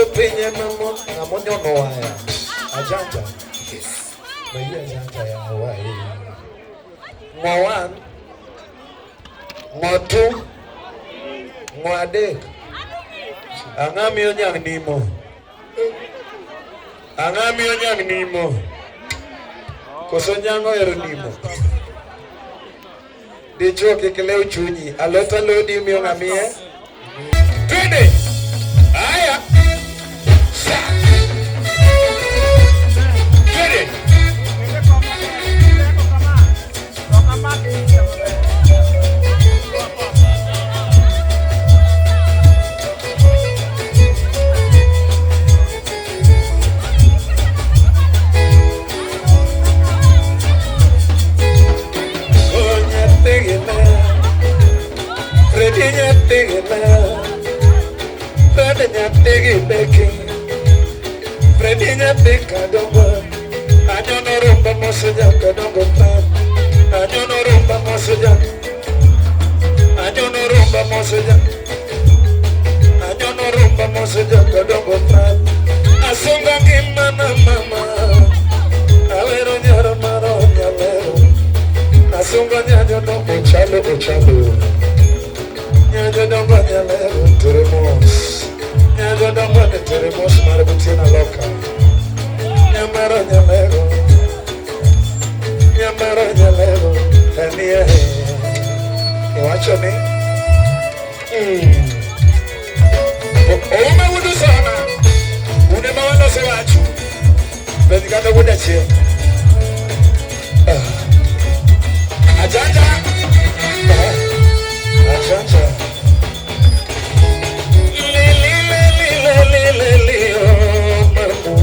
Jopiny ema ng'ama onyono waya. Ajanja. Yes. Mayie ajanja ya wae. Ng'o one. Ng'o two. Ng'o adek. Ang'o miyo nyang' nimo? Ang'o miyo nyang' nimo? Koso nyang' ohero nimo? Dichuo kik lew chunyi. Alot alodi miyo ng'amiye? Twende. Haya. Sa. Twende. Oh, nyathigina. Freddy nyathigina. Fred nyathigi beki. Freddy nyathi kadongo. Anyono rumba moseja kadongo pa. Anyono rumba moseja. Anyono rumba moseja. Anyono rumba moseja kadongo pa. Asunga ngimana mama. Awero nyoro maro nyalero. Asunga nyanyo dongo ochalo ochalo. Nyanyo dongo nyalero teremos. Nyanyo dongo ne teremos mar butiena loka. Nyamaro nyalero. Nyamaro nyalero. Enie. Iwacho ni. Ouma wudu sana. Une ma waloso wachu. Penj kata wuod achiel. Ah. Ajanja. Ah. Ajanja. Li li li li li li li oh mamu.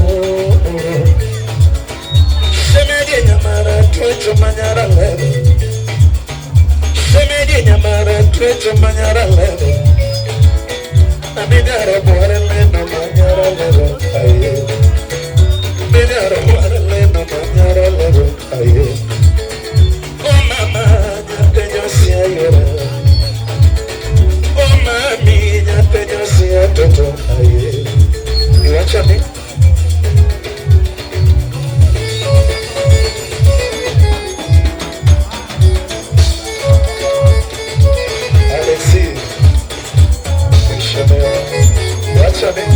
Shemeji nyamara twecho manyara lero. Shemeji nyamara twecho manyara lero. Aminyara bware leno manyara lero. Aye. Minyara bware leno manyara lero. Aye. Oh mama nyapenyo siya yora. Oh mami nyapenyo siya toto. Aye. Iwacho ni? Alexi. Mheshimiwa. Iwacho ni?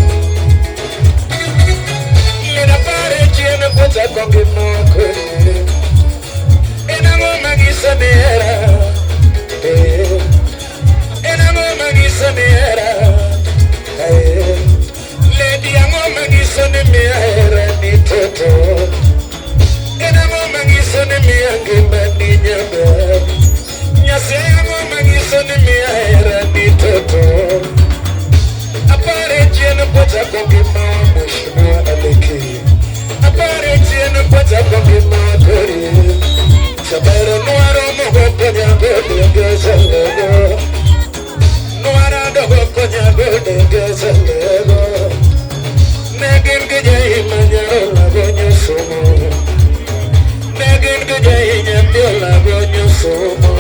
Nina pare chien kwachako gi moko. En ang'o manyiso ni hera? Eh. En ang'o manyiso ni hera? Eh. Lady ang'o manyiso ni miya hera ni toto? En ang'o manyiso ni miya ngima ni nyaber? Nyasaye ang'o manyiso ni miya hera ni toto? Apare chien kwachako gi mawa Mheshimiwa Aleki. Apare chien kwachako gi mawa kori. Chabero nwaro mogo konyago denge zalego. Nwara dogo konyago denge zalego. Ne gin gi jaima nyaro lago nyosomo. Ne gin gi jainya mbio lago nyosomo.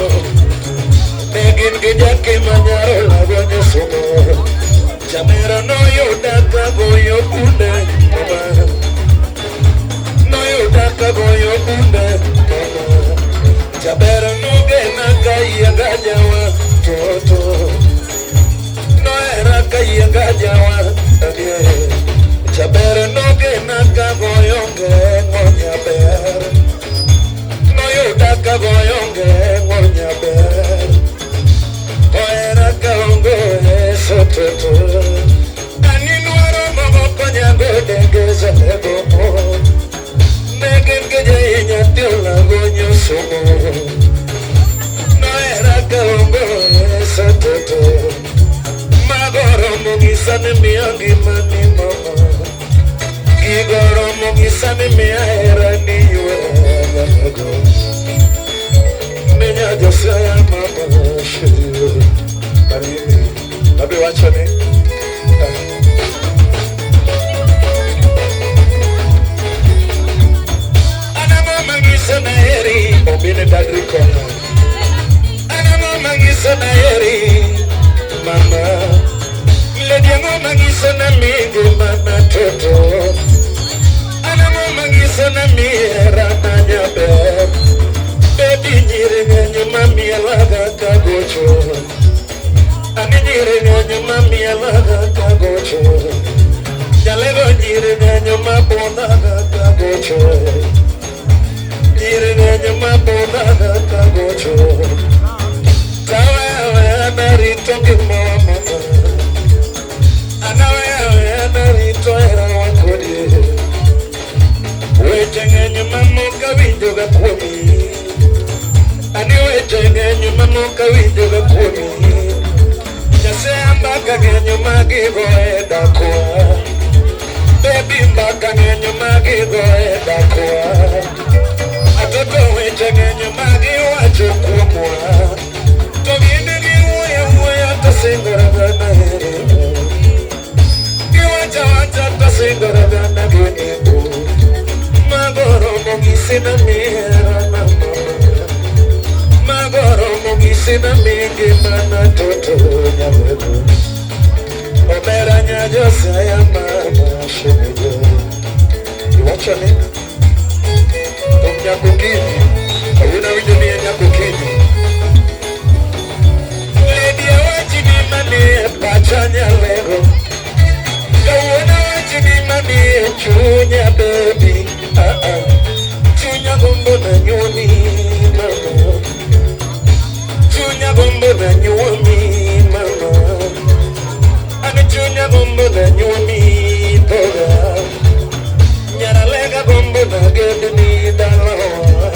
Ne gin gi jakima nyaro lago nyosomo. Jamero noyuda kagoyo bunde mama. Noyuda kagoyo bunde mama. Jabero nogena kayienga jawa toto. Nohera kayienga jawa adier. Jabero nogena kagoyo ngeng'o nyaber. Noyuda kagoyo ngeng'o nyaber. Ohera kaongo eso toto. Ani nwaro mogo konyago denge zalego mo. Ne gin gi jainya tiolago nyosomo. Nohera kaongo eso toto. Mago romo ng'isa ni miya ngima ni mama. Gigo romo ng'isa ni miya hera ni yweyago. Minya josiaya mama shiri. Arimi. Abi wacho ni. An ang'o manyiso naheri obine dadri kono. An ang'o manyiso naheri mama. Lady ang'o manyiso na mingi ng'eny mabonana kagocho. Tawewe narito ngima mama. Anawewe narito herawa kodi. Weche ng'eny mamoko awinjoga kuomi. Ani weche ng'eny mamoko awinjoga kuomi. Nyasaye mbaka ng'eny magigo e dakwa. Baby mbaka ng'eny magigo e dakwa. Atoto weche ng'eny magiwacho kuomwa. To gin giwuoyo awuoya to singora gana here. Giwacho awacha to singora gana ginego. Mago romo gi sina mihera na mama. Mago romo gi sina mi ngimana toto nyalego. Omera nya Josiah mama shemejo. Iwacho ni thum nyaka okinyi. Kawuono awinjo ni en nyaka okinyi. Lady awachi ni manie pacha nyalego. Kawuono awachi ni manie chunya baby. Ah ah. Chunya gombo na nyuomi mama. Chunya gombo na nyuomi mama. Ani chunya gombo na nyuomi toga. Nyaralega gombo na gedni dalawa.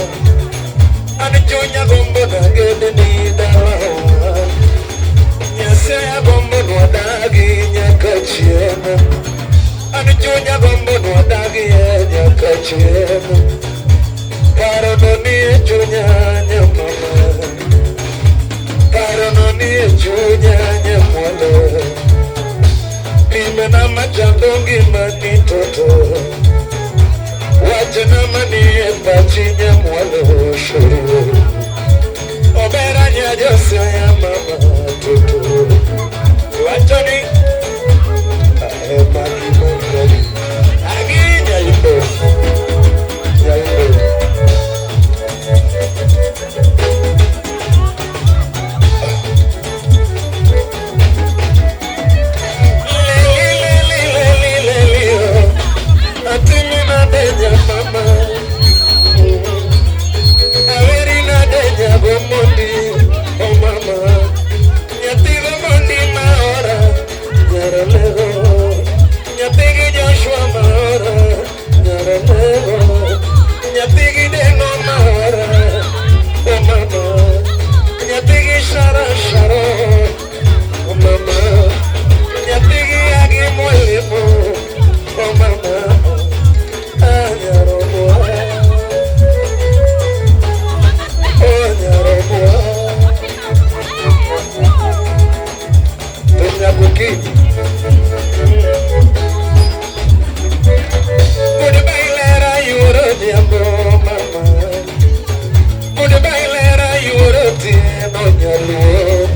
Ani chunya gombo na gedni dalawa. Nyasaye gombo nwadagi nyaka chieng'. Ani chunya gombo nwadagi nyaka chieng'. Paro no nie chunya nyamama. Paro no nie chunya nyamwalo. Pimena machando ngimani toto. Wachna manie pachi nyamwalo shuri. Obera nya Josiah mama toto. Wacho ni ae magi mangari. Agi nyaimbo. Nyaimbo. Leli leli leli oh. Atimi na deja mama. Aweri na deja gomondi oh mama. Nyathi gomondi maora nyaralego. Nyathi gi Joshua maora nyaralego. Nyathi gi Deno maora oh mama. Nyathi gi Shara Sharo oh mama. Nyathi gi Agi Mwalimu oh mama. Ah nyaroboa oh nyaroboa. Thum nyaka okinyi. Goodbye lera yuoro odhiambo mama. Goodbye lera yuoro otieno nyaluo.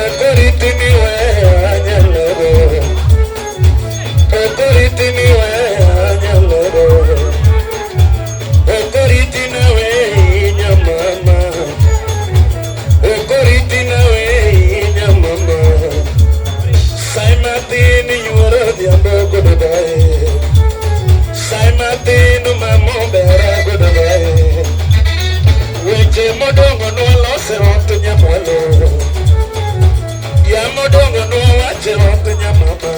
Okoriti ni weya nyalego. Okoriti ni weya nyalego. Okoriti na weyinya mama. Okoriti na weyinya mama. Sai matin yuoro odhiambo goodbye. Sai matin mama obera goodbye. Weche modongo nwalose ot nyamwalo. Ya modongo nwawache ot nyamama.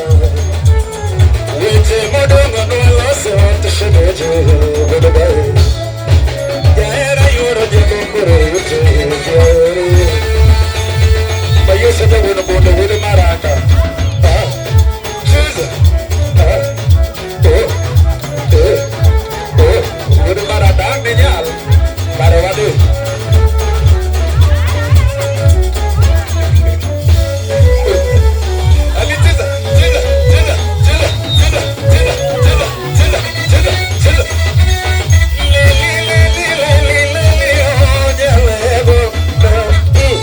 Weche modongo nwalose ot shemeje goodbye. Jahera yuoro odhiambo koro rite jahera. Mayose wuon bondo wuod maraka. Ah, Jesus. Ah, oh, eh, oh, wuod maraka ang ne nyal. Kare wadhi. Ali cheza, cheza, cheza, cheza, cheza, cheza, cheza, cheza, cheza, cheza. Leli, leli, leli, leli, oh, nyalego, ah, mm.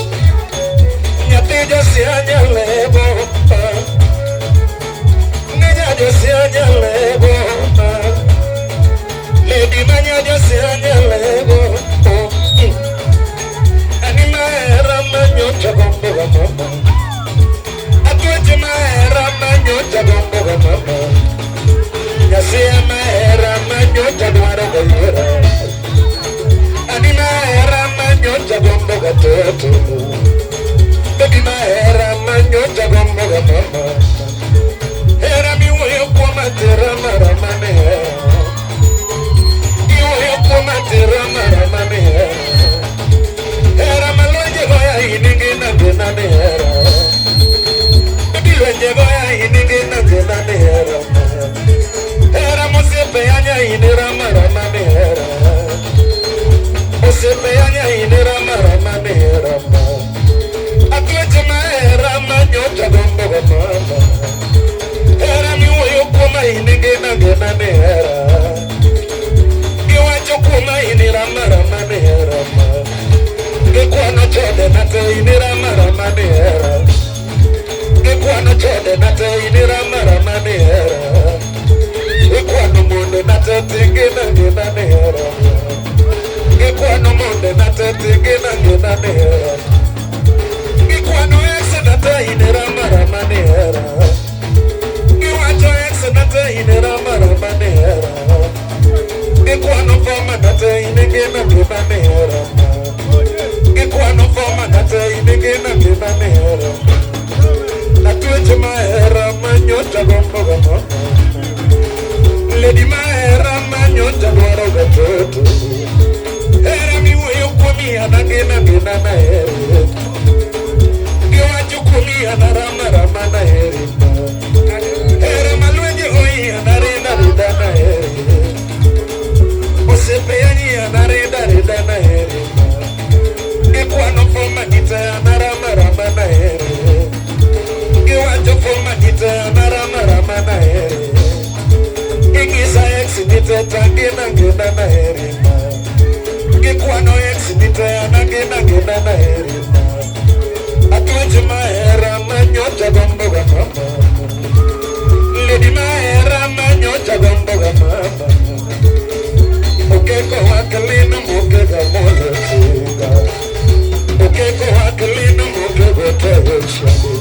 Nyathi Josia nyalego, ah. Ng'enya Josia nyalego, ah. Lady manya Josia nyalego, oh, mm. Ani mahera manyocha gombo ga mama. Atweche mahera manyocha gombo ga mama. Nyasia mahera manyocha dwaro ga yiera. toto. Baby mahera manyocha gomboga mama. Hera miwuoyo kuoma tera mara mane hera. Iwuoyo kuoma tera mara mane hera. Hera malwenje goya iningina gina ni hera. Baby lwenje goya iningina gina ni hera. Hera mosiepe anya inira mara mane hera. Osiepe anya inira mara mane hera. Atweche mahera manyocha gomboga mama. Hera miwuoyo kuoma iningina gina ni hera. Giwacho kuoma inira mara mane hera. Gikwano chode na te inira mara mane hera. Gikwano chode na te inira mara mane hera. Gikwano monde na te tingina gina ni hera. Gikwano monde na te tingina gina ni hera. Gikwano ex na te inira mara mane hera. Giwacho ex na te inira mara mane hera. Gikwano foma na te iningina gina ni hera. Gikwano foma na te iningina gina ni hera. Atweche mahera manyocha gomboga mama. Lady mahera manyocha dwaro ga toto. Hera miwuoyo kuomi anangina gina na heri. Giwacho kuomi anarama rama na heri. Hera malwenje hoi anarida rida na heri. Osiepe yanyi anarida rida na heri. Gikwano foma gite anarama rama na heri. Giwacho foma gite anarama rama na heri. Ingisa ex gite tangina gina na heri. Gikwano ex gite anangina gina na heri. Atweche mahera manyocha gomboga mama. Lady mahera manyocha gomboga mama. Okeko wakalino mokega moyo tinga. Okeko wakalino mokega tewe shabu.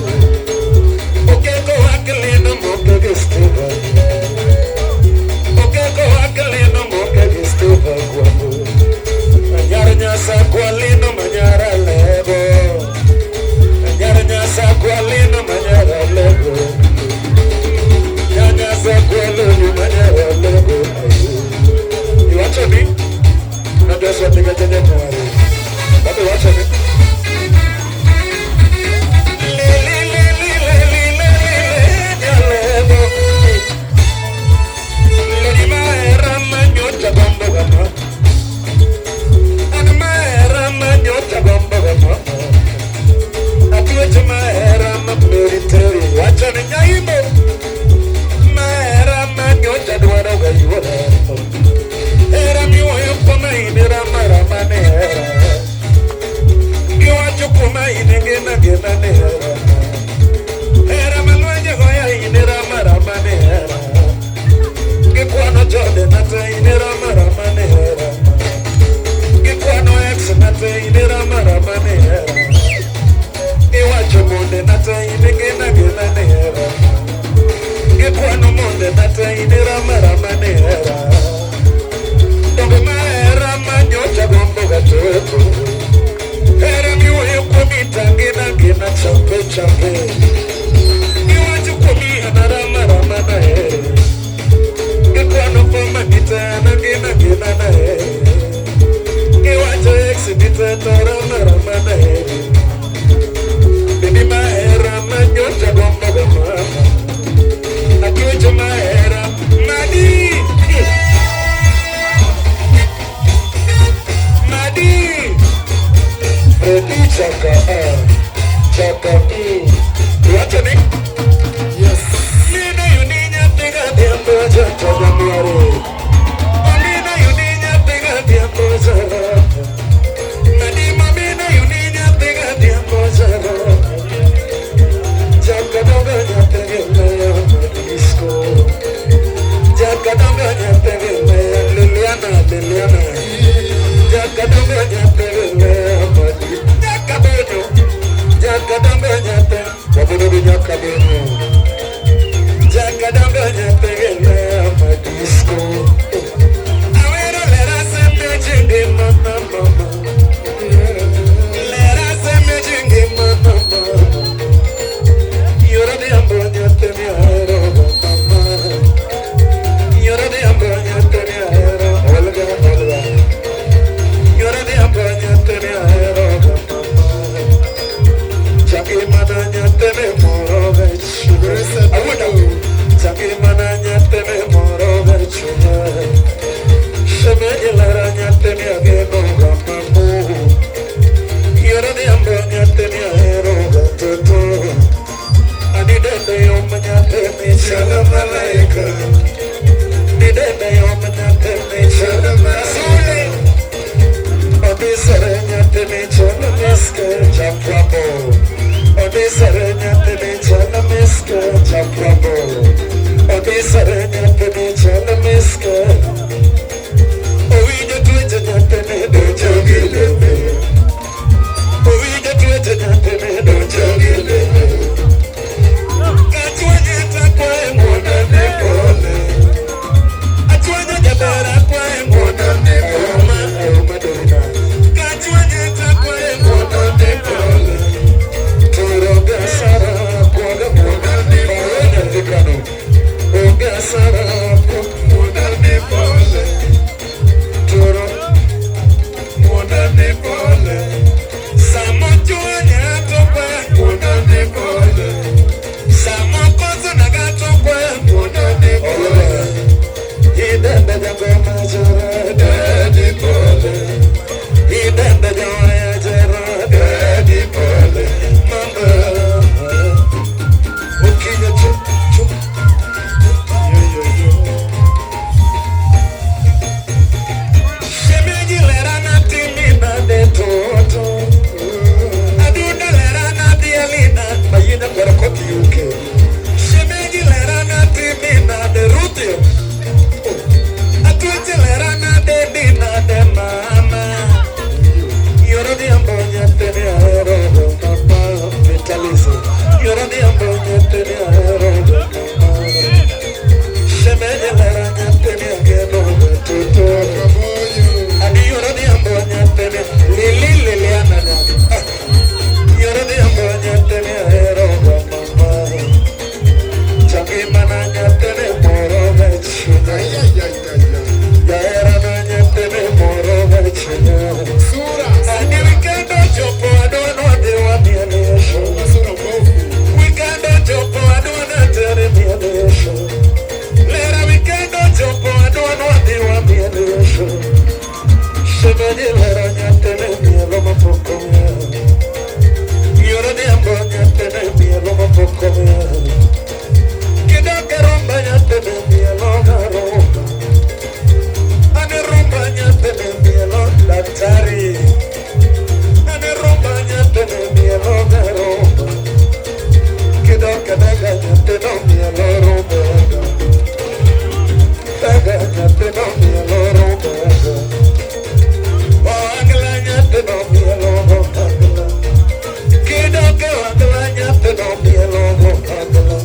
Okeko wakalino mokega stiva. Okeko wakalino mokega stiva kwabu. Manyara nyasa kwalino manyara lebo. Manyara nyasa kwalino manyara lebo. Nyasa kwalino manyara lebo. Iwacho ni? Najua swati chenye mwari. Bado iwacho ni? Li li li li li li li Lady mahera manyocha gomboga mama. An mahera manyocha gomboga mama. Atweche mahera maberi teri. Wacho ni nyaimbo. Mahera manyocha dwaro ga yuora. Hera miwuoyo kuoma inira mara mane hera. Giwacho kuoma iningina gina ni hera. Hera malwenje goya inira mara mane hera. Gikwano chode na te inira mara mane hera. Gikwano ex na te inira mara mane hera. Iwacho monde na te iningina gina ni hera. Gikwano monde na te inira mara mane hera. Donge mahera manyocha gomboga toto. Hera miwuoyo kuomi tangina gina champe champe. Iwacho kuomi anarama rama na heri. Gikwano foma gite anangina gina na heri. Iwacho ex gite tarama rama na heri. Baby mahera manyocha gomboga mama. Atweche mahera madi. Madi. Freddy chaka a chaka e. Iwacho ni? Yes. Mina yuninya tiga tiempo chacha jamwari. Mina yuninya tiga tiempo chacha. Madi mamina yuninya tiga tiempo chacha. Chaka donga nyatege meya disco. Chaka donga nyatege meya Liliana Liliana. Chaka donga nyatege meya madi. Chaka bonyo. Chaka donga nyate. Wabudu nyaka bonyo. Chaka donga nyatege meya disco. Awero lera sembe chenge mama mama. Lera chunya. Shemeji lera nyathini ageno ga mamu. Yiero odhiambo nyathini ahero ga toto. Ani dende yom nyathini chalo malaika. Ni dende yom nyathini chalo malaika. Odisore nyathini chalo miske chaprabo. Odisore nyathini chalo miske chaprabo. Odisore nyathini chalo miske. Owinjo tuoche nyathini donjo gi lembe. Owinjo tuoche nyathini donjo gi lembe. Kachwanye takwaye ng'wono ne pole. Achwanyo jaber akwaye ng'wono ne pole. Auma dorina. Kachwanye takwaye ng'wono ne pole. Turo gasara kwaga ng'wono ne pole. Nyathi kano. Ogasara ng'wono ne pole. Turo ng'wono ne pole. Samo chwanya to kwaye ng'wono ne pole. Samo koso naga to kwaye ng'wono ne pole. Idende jagoma jara daddy pole. Idende jawaya jara daddy pole. Mama. Okinya chup chup. Yo yo yo. Shemeji lera na timi na de toto. Aduna lera na dialina. Mayina kwara koti UK. Shemeji lera na timi na de rutio. Atuche lera na de dina de mama. Yoro diambo nyathini ahero go mama. Vitaliso. Yoro diambo nyathini ahero go mama. Shemeji lera nyathini ageno go toto. Adi yoro diambo nyathini lili liliana na. Yoro diambo nyathini ahero go mama. Changi mana nyathini moro ga chunya. Jahera na nyathini moro ga chunya. Sura. Adi weekend ochopo adwa nwadhi wadhi e show. Sura mbovu. Weekend ochopo adwa natere miel e show. Lera weekend ochopo adwa nwadhi wadhi e show. Shemeji lera nyathini mielo mapok ong'eyo. Yiero odhiambo nyathini mielo mapok ong'eyo. Kidok e rumba nyathini mielo ga rumba. Ane rumba nyathini mielo daktari. Ane rumba nyathini mielo ga rumba. Kidok e daga nyathino mielo rumba ga. Daga nyathino mielo rumba ga. Ohangla nyathino mielo ohangla. Kidok e ohangla nyathino mielo ohangla.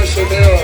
Mheshimiwa.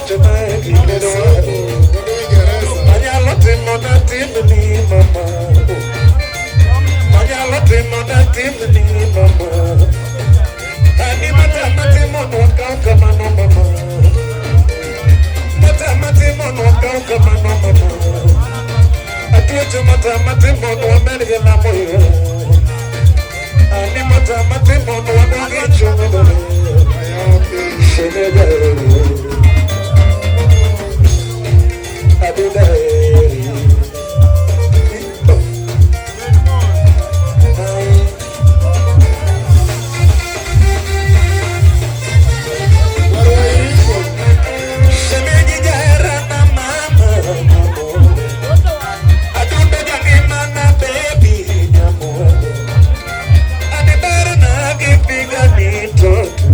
wachona e gimidwaro. Anyalo timo na timni mama. Anyalo timo na timni mama. Ani matama timo nwaka kamano mama. Matama timo nwaka kamano mama. Atuocho matama timo nwa merge na moyo. Ani matama timo nwa dogi chuno. Shene gaeri. Adudaeri. Shemeji jahera na mama. Adundo jangima na baby nyamuono. Ane ber na gipiga ni toto.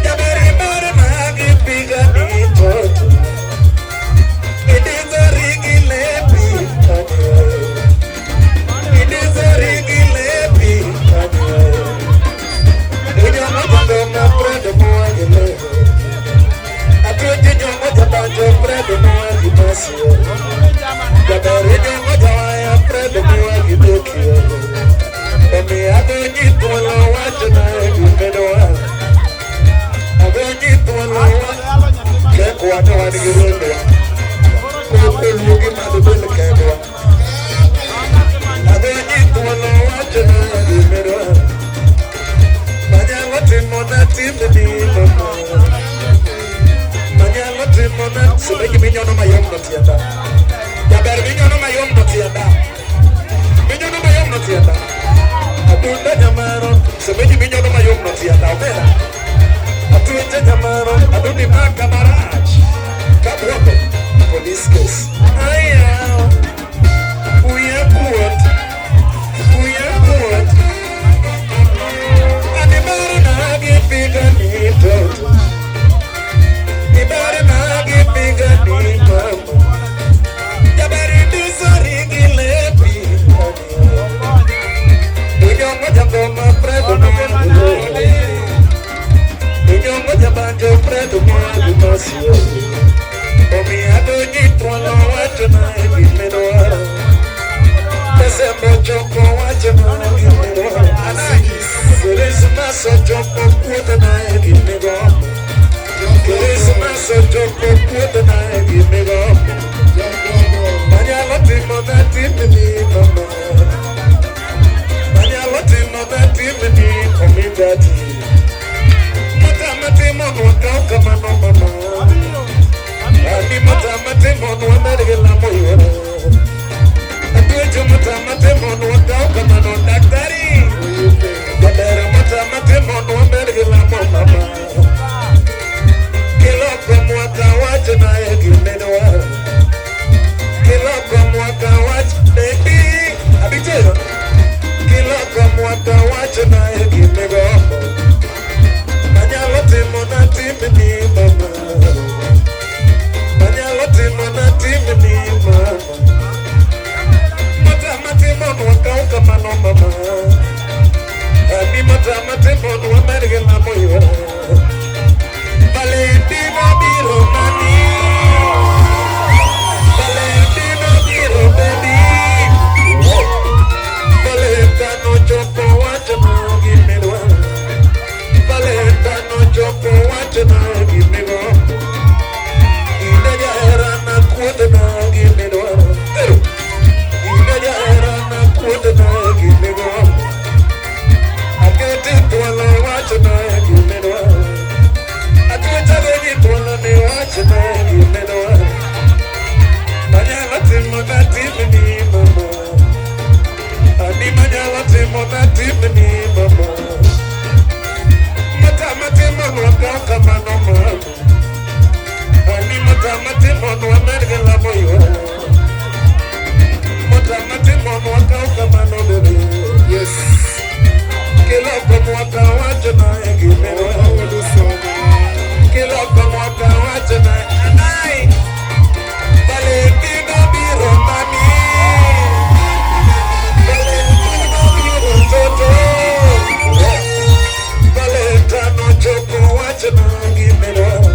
Jaberi ber na gipiga ni toto. Idizori gi lepi anyo. Idizori gi lepi anyo. Ijongo jangoma predo mwagi leho. Atuochi jongo jabanjo predo mwagi masio. Jaberi jongo jawaya predo mwagi dokio. Omiyo agonyi thuolo wachona e gimidwaro. Agonyi thuolo kekwa to wan gi rundwa. Oluogi mag bel kendwa. Agonyi thuolo wachona e gimidwaro. Manyalo timo na timni mama. Manyalo timo na semeji minyono mayom no tienda. Jaber minyono mayom no tienda. Minyono mayom no tienda. Adunda nyamaro semeji minyono mayom no tienda. Omera. Atuete nyamaro adundi maka marach. Kabwoko police case. Aya. Uye kuot. Uye kuot. Ani ber na gipiga ni toto. Ibare na gipiga ni mama. Jabari dizori gi lepi. Inyongo jangoma predo mwagi. Inyongo jabanjo predo mwagi masio. Omiyo agonyi thuolo wachona e gimidwaro. Desemba ochopo wachona e gimidwaro. Krismas ochopo kuothona e gimigombo. Krismas ochopo kuothona e gimigombo. Manyalo timo na timni mama. Manyalo timo na timni omidati. Matama timo nwaka kamano mama. Ani matama timo nwa merge la moyo. Atuecho matama timo nwaka kamano daktari. Jaber matama timo nwa merge la mo mama. Kiloko mwaka wachona e gimidwaro. Kiloko mwaka wach baby abitero. Kiloko mwaka wachona e gimigombo. Manyalo timo na timni mama. Manyalo timo na timni mama. Matama timo nwaka kamano mama. Ani matama timo nwa merge la moyo. Valentino biro mani. Valentino biro baby. Valentano chopo wachona gimidwaro. Valentano chopo wachona gimigombo. Ine jahera na kuothona gimidwaro. Ero. Ine jahera na kuothona gimigombo. Aketi thuolo wachona gimidwaro. Atuochago gi thuolo ni wachona gimidwaro. Manyalo timo na timni mama. Ani manyalo timo na timni mama. Matama timo nwaka kamano mama. Ani matama timo nwa merge la moyo. Matama timo nwaka kamano bebe. Yes. Kiloko mwaka wachona e gimidwaro. Kiloko mwaka wachona anai. Valentino biro mami. Valentino biro toto. Valentano chopo wachona gimidwaro.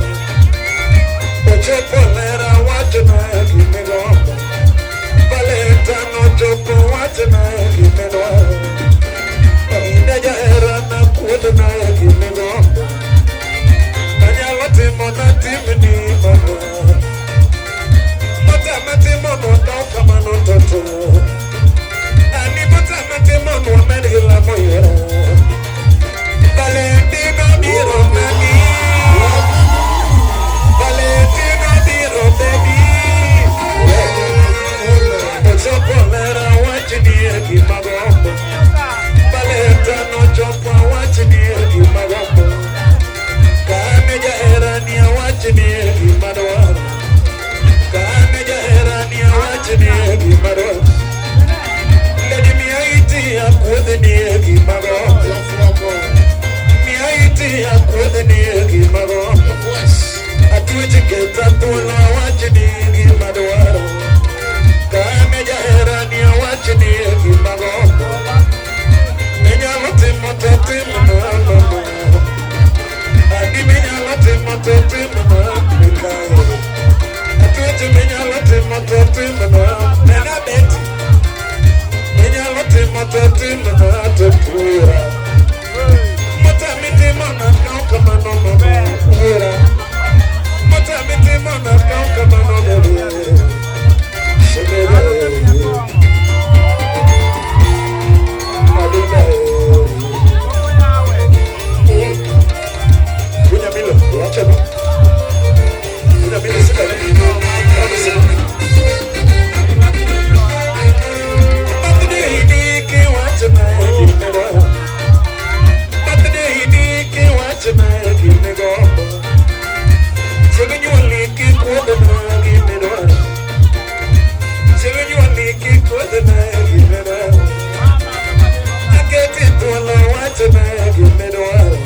wachna gimidwaro.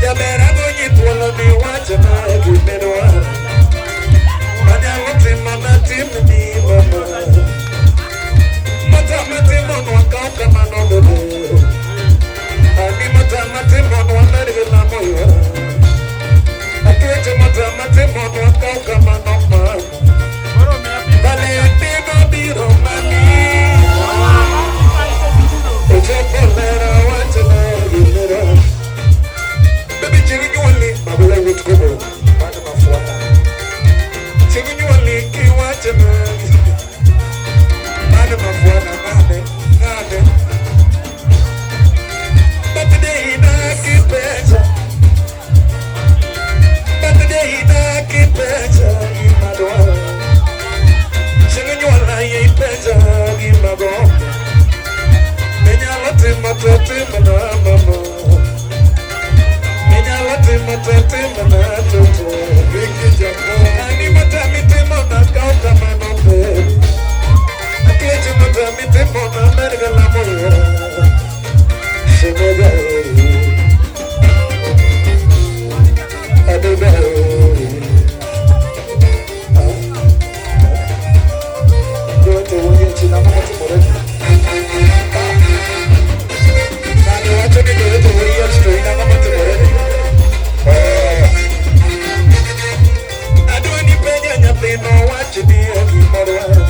Jaber agonyi thuolo ni wachna gimidwaro. Manyalo timo natimni mama. Matama timonwa kaw kamano bebe. Ani matama timonwa mergi lamo ywara. Akeche matama timonwa kaw kamano mama. Valentino biro mami. Ochopo lera wachna gimidwaro. Baby chieng' nyuolni mabula wuot kobo mano mafuata. Chieng' nyuolni kiwachna mano mafuata ng'ane ng'ane. Birthday na kipenja. Birthday na kipenja gima dwaro. Chieng' nyuolna ipenja gima gombo. Minyalo timo to timna mama. Minyalo timo to timna toto. Vicky Japo. Ani matami timo na kaw kamano baby. Akeche matami timo na merga lamo yora. Shemoga Aduba. Yote wuoyi china moko timore. Ng'ani wacho ni joweto wuoyi to in ang'o matimore ni? Adwa ni penja nyathino wach ni gima dwaro.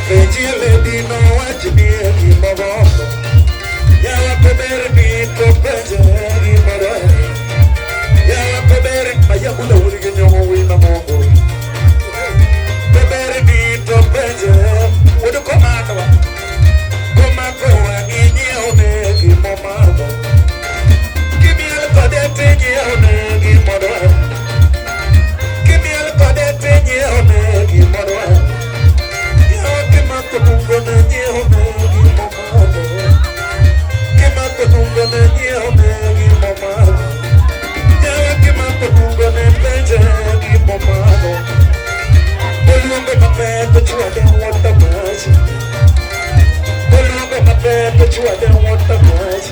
Penji lady no wach ni gima gombo. Yawa to ber ni to penje gima dwaro. Yawa to ber ayabula wuri gi nyong'o wina mongo. To ber ni to penje wuod komandwa. Komako wang'i nyiewo ne gimomadho. Kimiel kode tinyiewo ne gimodwaro. Kimiel kode tinyiewo ne gimodwaro. Yawa kimako tungo ne nyiewo ne gimomadho. Kimako tungo ne nyiewo ne gimomadho. Yawa kimako tungo ne penje gimomadho. Oluongo mapek chwade wuota mach. Oluongo mapek chwade wuota mach.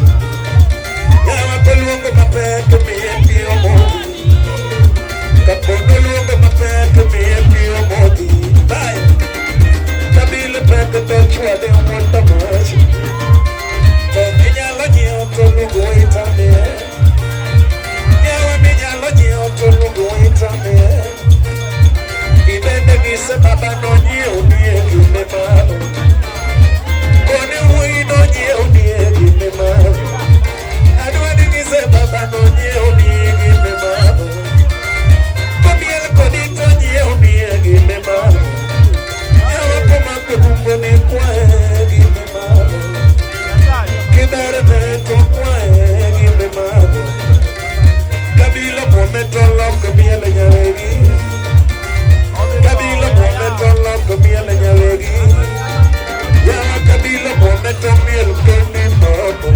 Yawa koluongo mapek miye pi omodhi. Kapono luongo mapek miye pi omodhi. Bye. Kabilo pek to chwade wuota mach. To minyalo nyiewo to luongo waiter miye. Yawa minyalo nyiewo to luongo waiter miye. Ibende ng'ise baba nonyiewo nie gime madho. Kone wuoyi nonyiewo nie gime madho. Adwa ni ng'ise baba nonyiewo nie gime madho. Komiel kodi to nyiewo nie gime madho. Yawa komako tumbo ni kwaye gime madho. Kiberne to kwaye gime madho. Kabilo kuome to loko miel nyawegi. Kabilo kuome to loko miel nyawegi. Yawa kabilo kuome to miel kendi moko.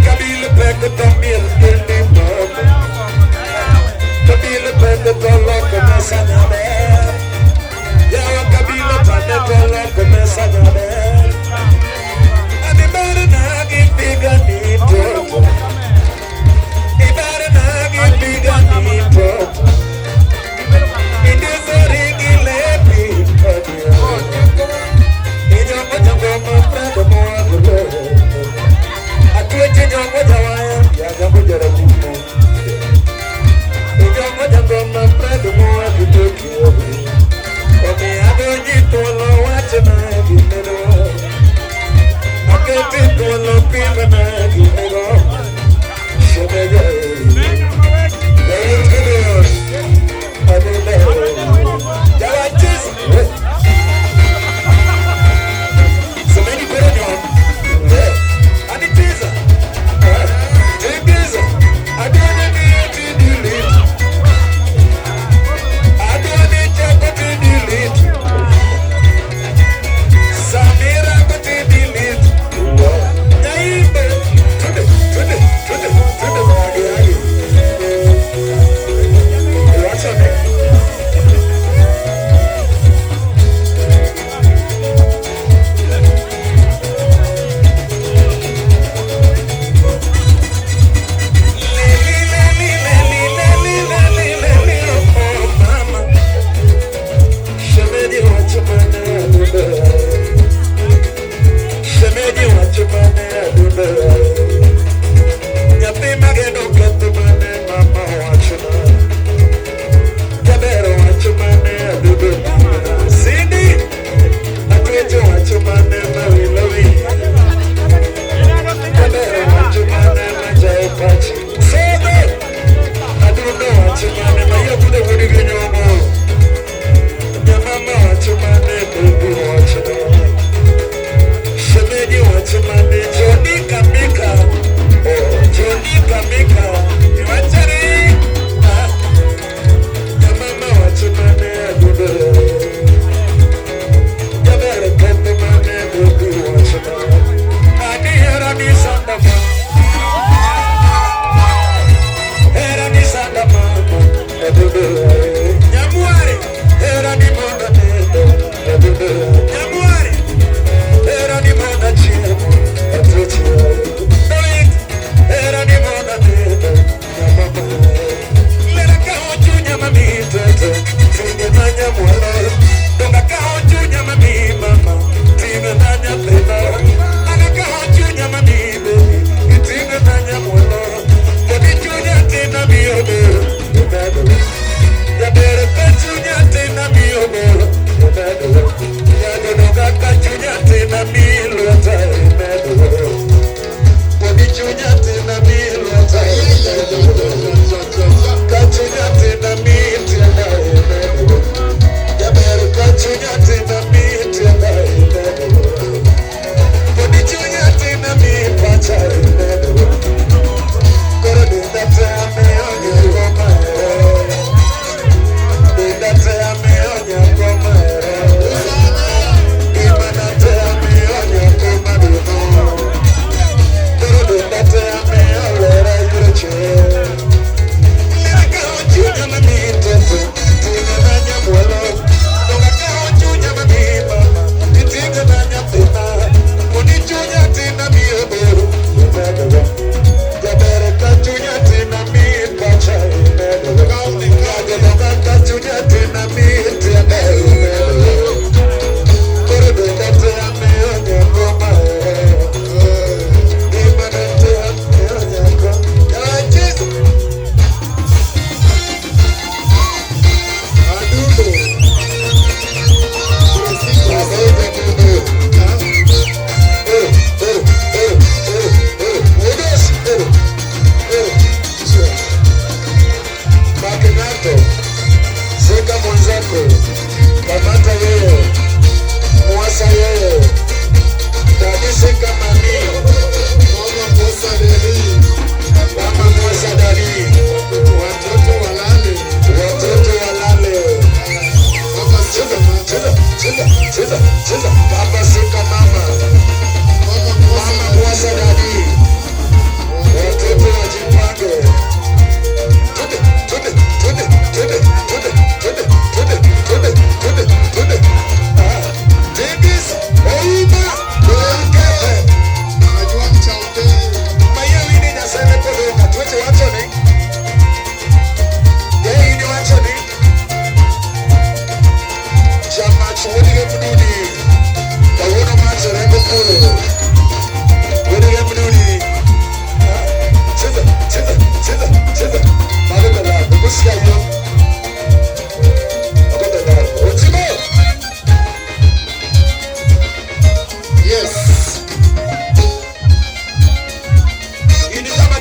Kabilo pek to miel kendi moko. Kabilo pek to loko mesa nyaber. Yawa kabilo tane to loko mesa nyaber. Abi ber na gi piga ni toto. Iber na gi piga ni toto. Indizori gi lepi adier. Inyongo nyongo ma prado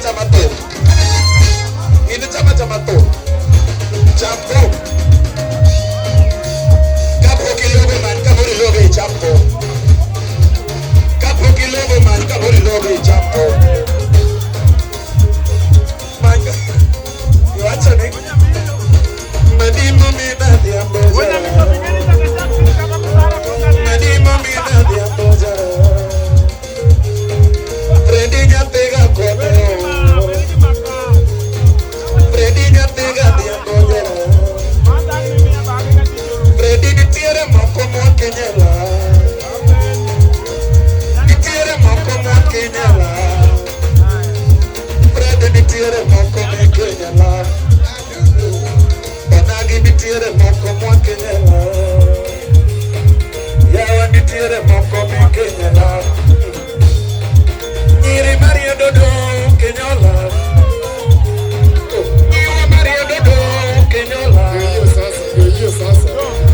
chama thum. In chama chama thum. Cham thum. Kapok ilogo man kapok ilogo icham thum. Kapok ilogo man kapok ilogo icham thum. Man iwacho ni Madimo mina dhiambo. Madimo mina dhiambo. Freddy nyathiga kono. Freddy nyathiga dhiambo. Freddy nitiere moko mwakenyela. Nitiere moko mwakenyela. Freddy nitiere moko mikenyela. Onagi nitiere moko mwakenyela. Yawa nitiere moko mikenyela. Nyiri mariedo do kenyola. Nyiwa mariedo do kenyola. Ndio hiyo sasa, ndio hiyo sasa.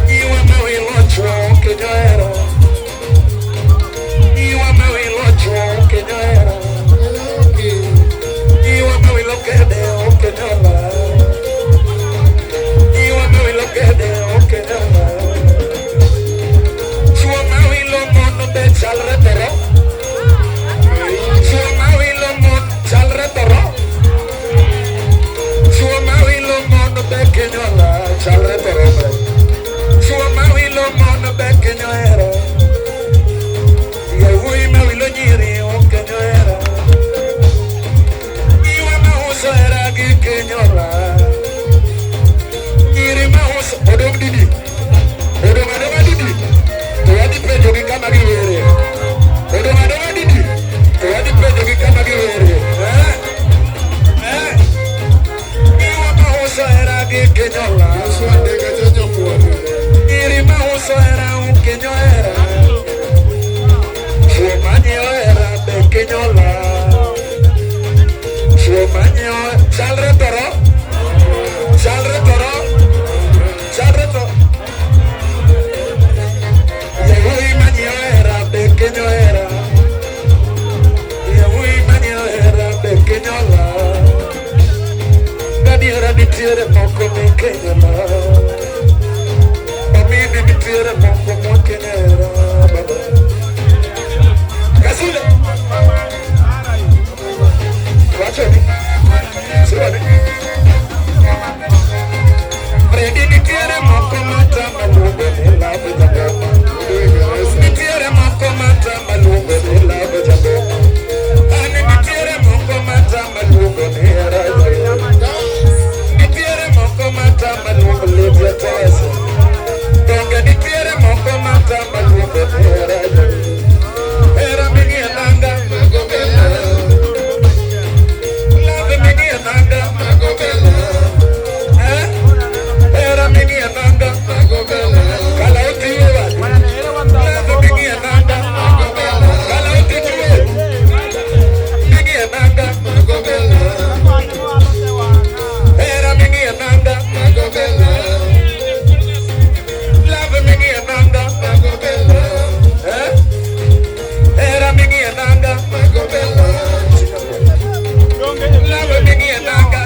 Nyiwa mawilo chuo kenyoero. Nyiwa mawilo chuo kenyoero. Okay. Nyiwa mawilo kede kenyola. Nyiwa mawilo kede kenyola. Chuo mawilo mon be chalre toro. Chuo mawilo mon chalre toro. Chuo mawilo mon be kenyola chalre toro. Chuo mawilo mon be kenyoero. Yawuoyi mawilo nyiri ok kenyoero. Nyiwa mauso hera gi kenyola. Nyiri mauso odong' didi. Odong' adong'a didi. To wadhi penjogi kama giwere. Odong' adong'a didi. To wadhi penjogi kama giwere. Eh? Eh? Nyiwa mauso hera gi kenyola. Joshua Ndega cha Nyakware. Nyiri mauso hera ok kenyoera. Chuo manyiewo hera be kenyola. Chuo manyiewo chalre toro. Chalre toro. Chalre toro. Yawuoyi manyiewo hera be kenyoera. Yawuoyi manyiewo hera be kenyola. Gadiera nitiere moko mikenyola. Omini nitiere moko mokenyera baba. Kasule. Wacho ni. Siwa ni. Freddy nitiere moko matama luongo ni love jaboma. Uingereza. Nitiere moko matama luongo ni love jaboma. An nitiere moko matama luongo ni hera jaboma. Nitiere moko matama luongo Lydia Toese. Donge nitiere moko matama luongo ni hera jaboma. Hera ming'iyo nanga. Love ming'iyo nanga. Eh? Hera ming'iyo nanga. Kala otiwe wadi. Love ming'iyo nanga. Kala otiwe. Ming'iyo nanga. Hera ming'iyo nanga. Love ming'iyo nanga. Eh? Hera ming'iyo nanga. Love ming'iyo nanga.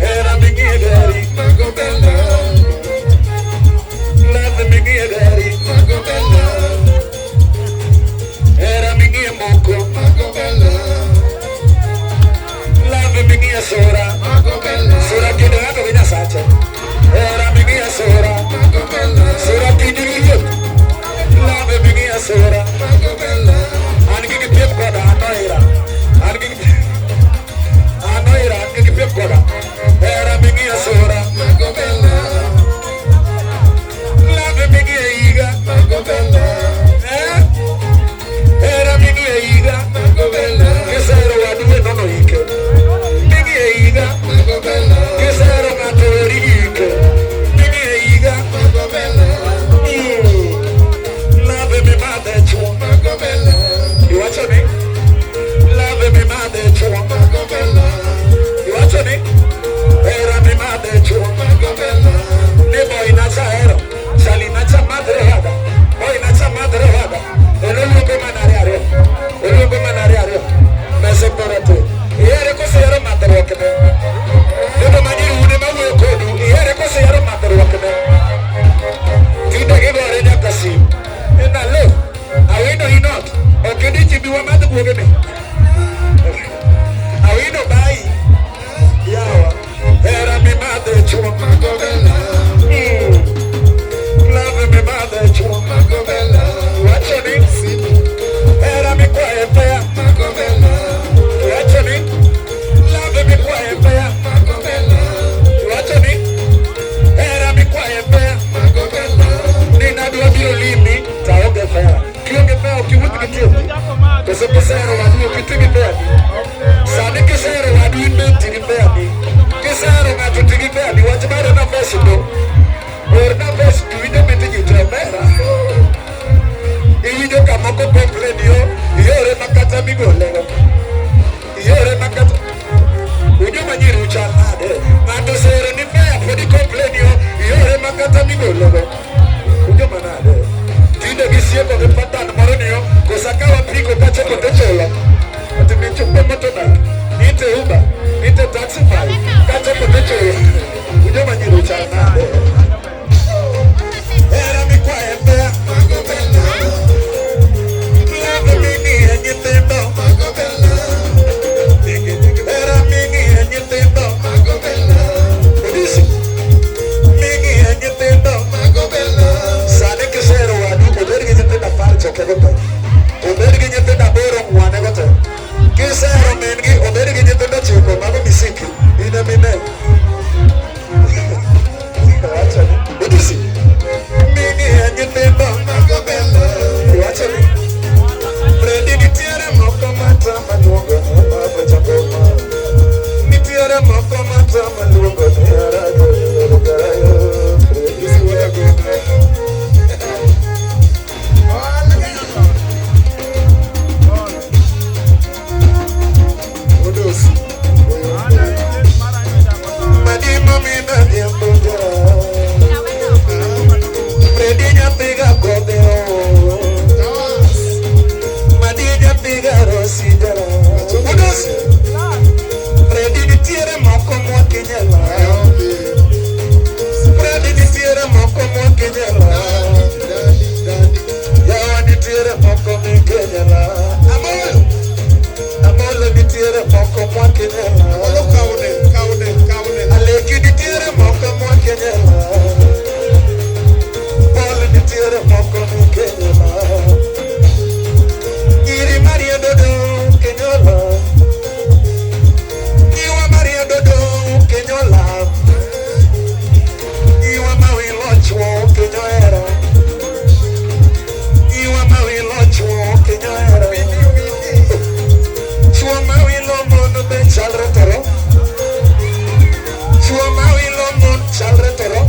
Hera ming'iyo gari. Love ming'iyo gari. Hera ming'iyo moko. Love ming'iyo sora. Sora kendo ng'ato gi Nyasache. Hera ming'iyo sora. Sora kindi gi ruoth. Love ming'iyo sora. An gi gipiem koda an oira. An gi an oira an gi gipiem koda. Hera ming'iyo sora. Love ming'iyo higa. Eh? Hera ming'iyo higa. Kisero wadu we nono ike. Ming'iyo higa. Kisero ng'ato weri gi ike. Ming'iyo higa. Love mimadhe chuo. Iwacho ni? Love mimadhe chuo. Iwacho ni? Hera mimadhe chuo. Ni boy nacha hero. Chali nacha madre hada. Boy nacha madre hada. Oluongo mana ariyo ariyo. Oluongo mana ariyo ariyo. kuogene. Awino bayi. Yawa. Hera mimadhe chuo Magobela. Love mimadhe chuo Magobela. Wacho ni Simu. hera mikwaye fea. Magobela. Wacho ni love mikwaye fea. Magobela. Wacho ni hera mikwaye fea. Magobela. Nina dwa biro limi taonge fea. Kionge fea ok iwuoth gi tiendi. Koso kisehero wadu ok iti gi fea ni. Sani kisehero wadu in be ti gi fea ni. Kisehero ng'ato ti gi fea ni. Wach mar nafas do. Or nafas to winjo mit ji to omera. Iwinjo ka moko complain yo iore makata migolego. Iore makata. Ujo manyiri uchal nade. Ng'ato osehero ni fea pod i complain yo iore makata migolego. Ujo manade. Tinde gisieko gi patan moro ni yo kosa ka wapiko kachopo to chulo. Ati michukua motorbike, niite Uber, niite Taxify, kachopo to chulo. Ujo manyiri uchal nade. Hera mikwaye fea. Magobela. Love ming'iye nyithindo. Magobela. Hera ming'iye nyithindo. Magobela. Odisi. Ming'iye nyithindo. Magobela. Sani kisehero wadu obed gi nyithindo 10 chokego te. Obed gi nyithindo 8 ng'wanego te. Kisehero min gi obed gi nyithindo 9 mago misiki. In emine. Wacho ni. Odisi. Ming'iye nyithindo. Magobela. Wacho ni. Fredi nitiere moko matama luongo ni Baba Jagoma. Nitiere moko matama luongo ni Arago Gayo. Fredi. Isi wuoda gona. Odos. Oyo. Madimo mina dhiambo Fredi nyathiga kodhe o. Tawas. Madi nyathiga rosi jara. Odos. Fredi nitiere moko mwakinyela. Ayombi. Fredi nitiere moko mwakinyela. Daddy, daddy, daddy. Yawa nitiere moko mikenyela. Amolo. Amolo nitiere moko mwakinyela. Amolo kaune, kaune, kaune. Aleki nitiere moko mwakinyela. Paul nitiere moko mikenyela. Nyiri Maria Dodo kenyola. Nyiwa Maria Dodo kenyola. Nyiwa mawilo chuo kenyohera. Nyiwa mawilo chuo kenyohera. Chuo mawilo mon be chalre toro. Chuo mawilo mon chalre toro.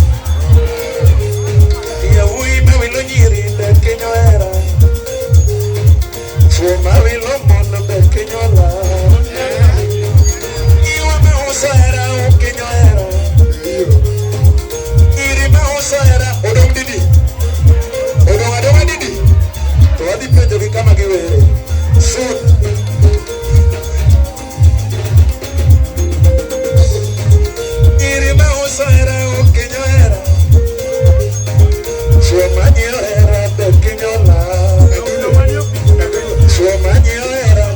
Yawuoyi mawilo nyiri be kenyohera. Chuo mawilo mon be kenyola. Nyiwa mauso hera ok kenyohera. Iyo. Nyiri mauso hera odong' didi. Odong' adong'a didi. To wadhi penjogi kama giwere. Soon. Nyiri mauso hera ok kenyohera. Chuo manyiewo hera be kenyola. Adulo. Adulo. Chuo manyiewo hera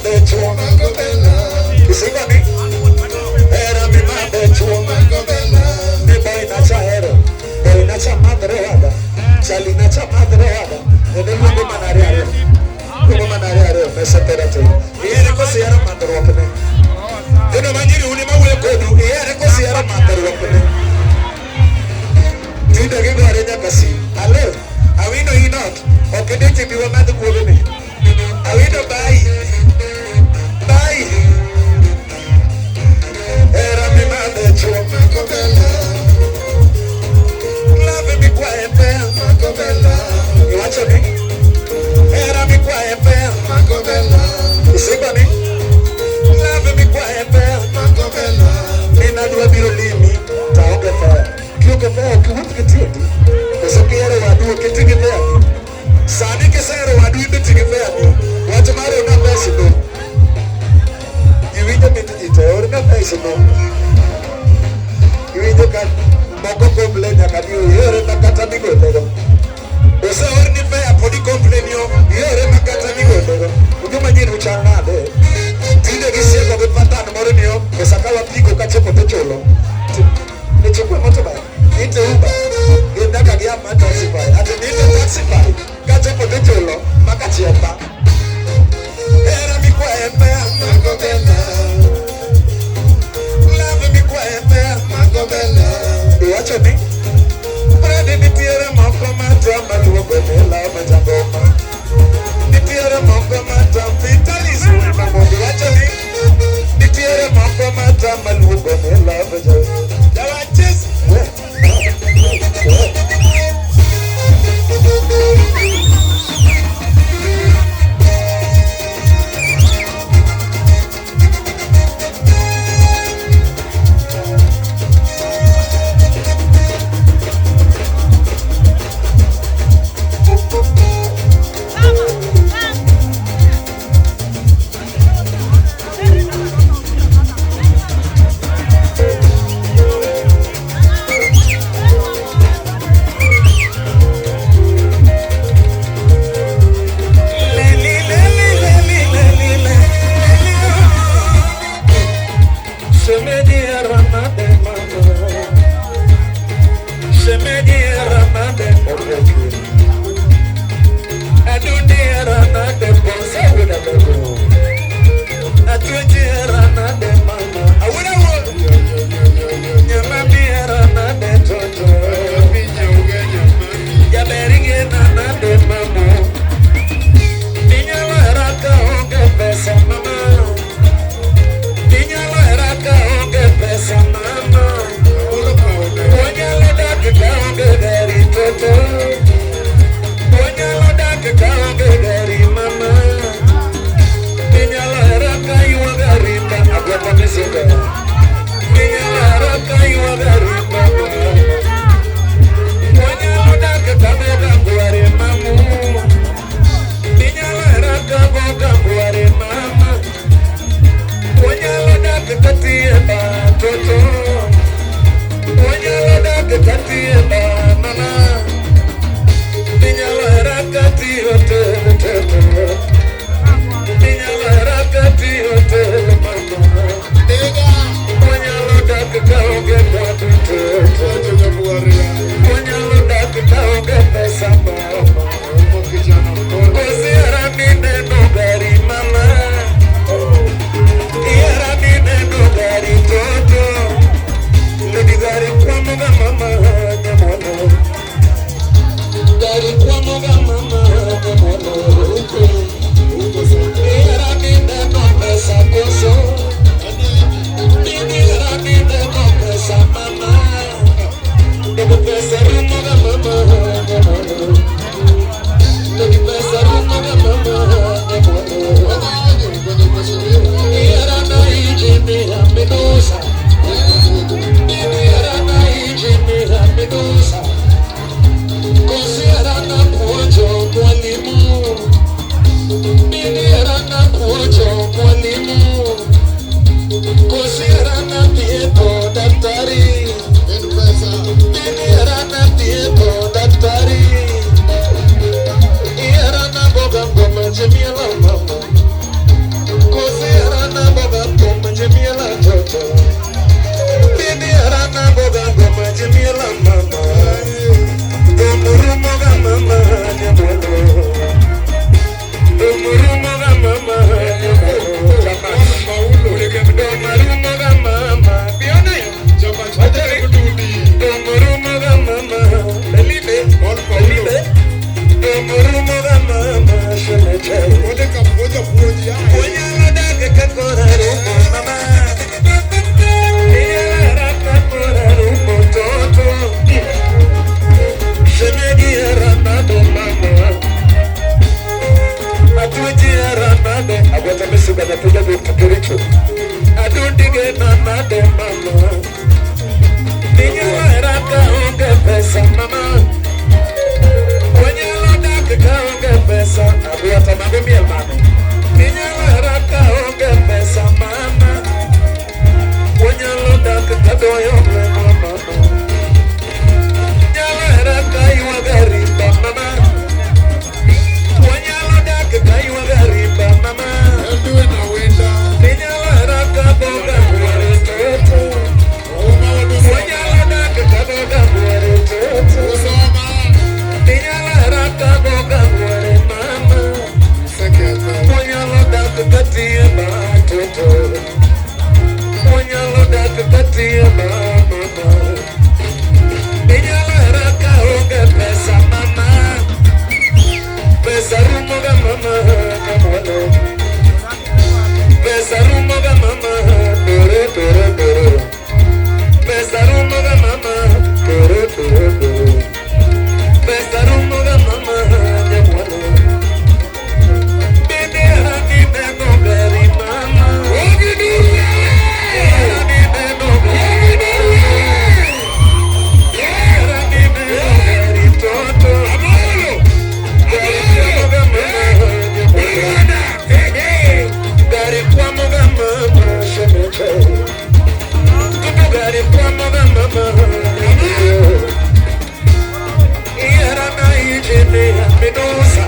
mimadhe chuo. Isingo ni hera mimadhe chuo. Ni boy nacha hero. Boy nacha madre wada. Chali nacha madre wada. Ene luongo mana ariyo. Luongo mana ariyo pesa tera te. Ihere koso ihero madhruok ne. Eno manyiri un ema wuoyo kodu. Ihere koso ihero madhruok ne. Tinde gigore nyaka sim. Alo, Awino inot. Ok idich ibi wamadh kuogni. Awino bai. Bai. Hera mimadhe chuo. Love mikwaye ber. Iwacho ni hera mikwaye ber. Isingo ni love mikwaye ber. Min adwa biro limi to aonge fare. Kionge fare ok iwuoth gi tiendi. Koso kihero wadu ok iti gi fare. Sani kisehero wadu imbe ti gi fare. Wach mar orna pesa no. Iwinjo mit ji te orna pesa no. Iwinjo ka moko complain nyaka ni iore ma kata migolego. Oseorni fare pod i complain yo iore ma kata migolego. Ujuma nyiri uchal nade? Tinde gisieko gi patan moro ni yo pesa ka wapiko kachopo to chulo. Nichukue motorbike, niite Uber, gin nyaka gi app mar Taxify. Ati niite Taxify, kachopo to chulo maka chiemba. Hera mikwaye ber. Love mikwaye ber. Iwacho ni Bradi nitiere moko ma joma luongo ni love jangoma. Nyathi jaduok Kericho. Adundige mama de mama. Inyalo hera ka onge pesa mama. Wanyalo dak ka onge pesa. Abuya to mago miel mane. Inyalo hera ka onge pesa mama. Wanyalo dak ka doyo lemo mama. Inyalo hera ka ywaga rimba mama. Wanyalo dak ka ywaga rimba mama. Inyalo hera ka boga buore toto. Wanyalo dak ka boga buore toto. Inyalo hera ka boga buore mama. Wanyalo dak ka tiye ba toto. Wanyalo dak ka tiye ba mama. Inyalo hera ka onge pesa mama. Pesa rumo ga mama kamwalo. Pesa rumo ga mama dore dore dore. Pesa rumo ga mama dore dore dore. Pesa rumo ga mama nyamwalo. Bende hani neno gari mama. Hani neno gari. Hani neno gari toto. Gari kwamo ga mama nyamwalo. Gari kwamo ga mama shemeche. Tutu gari kwamo ga mama nyamwalo. Ihara na ijene medusa.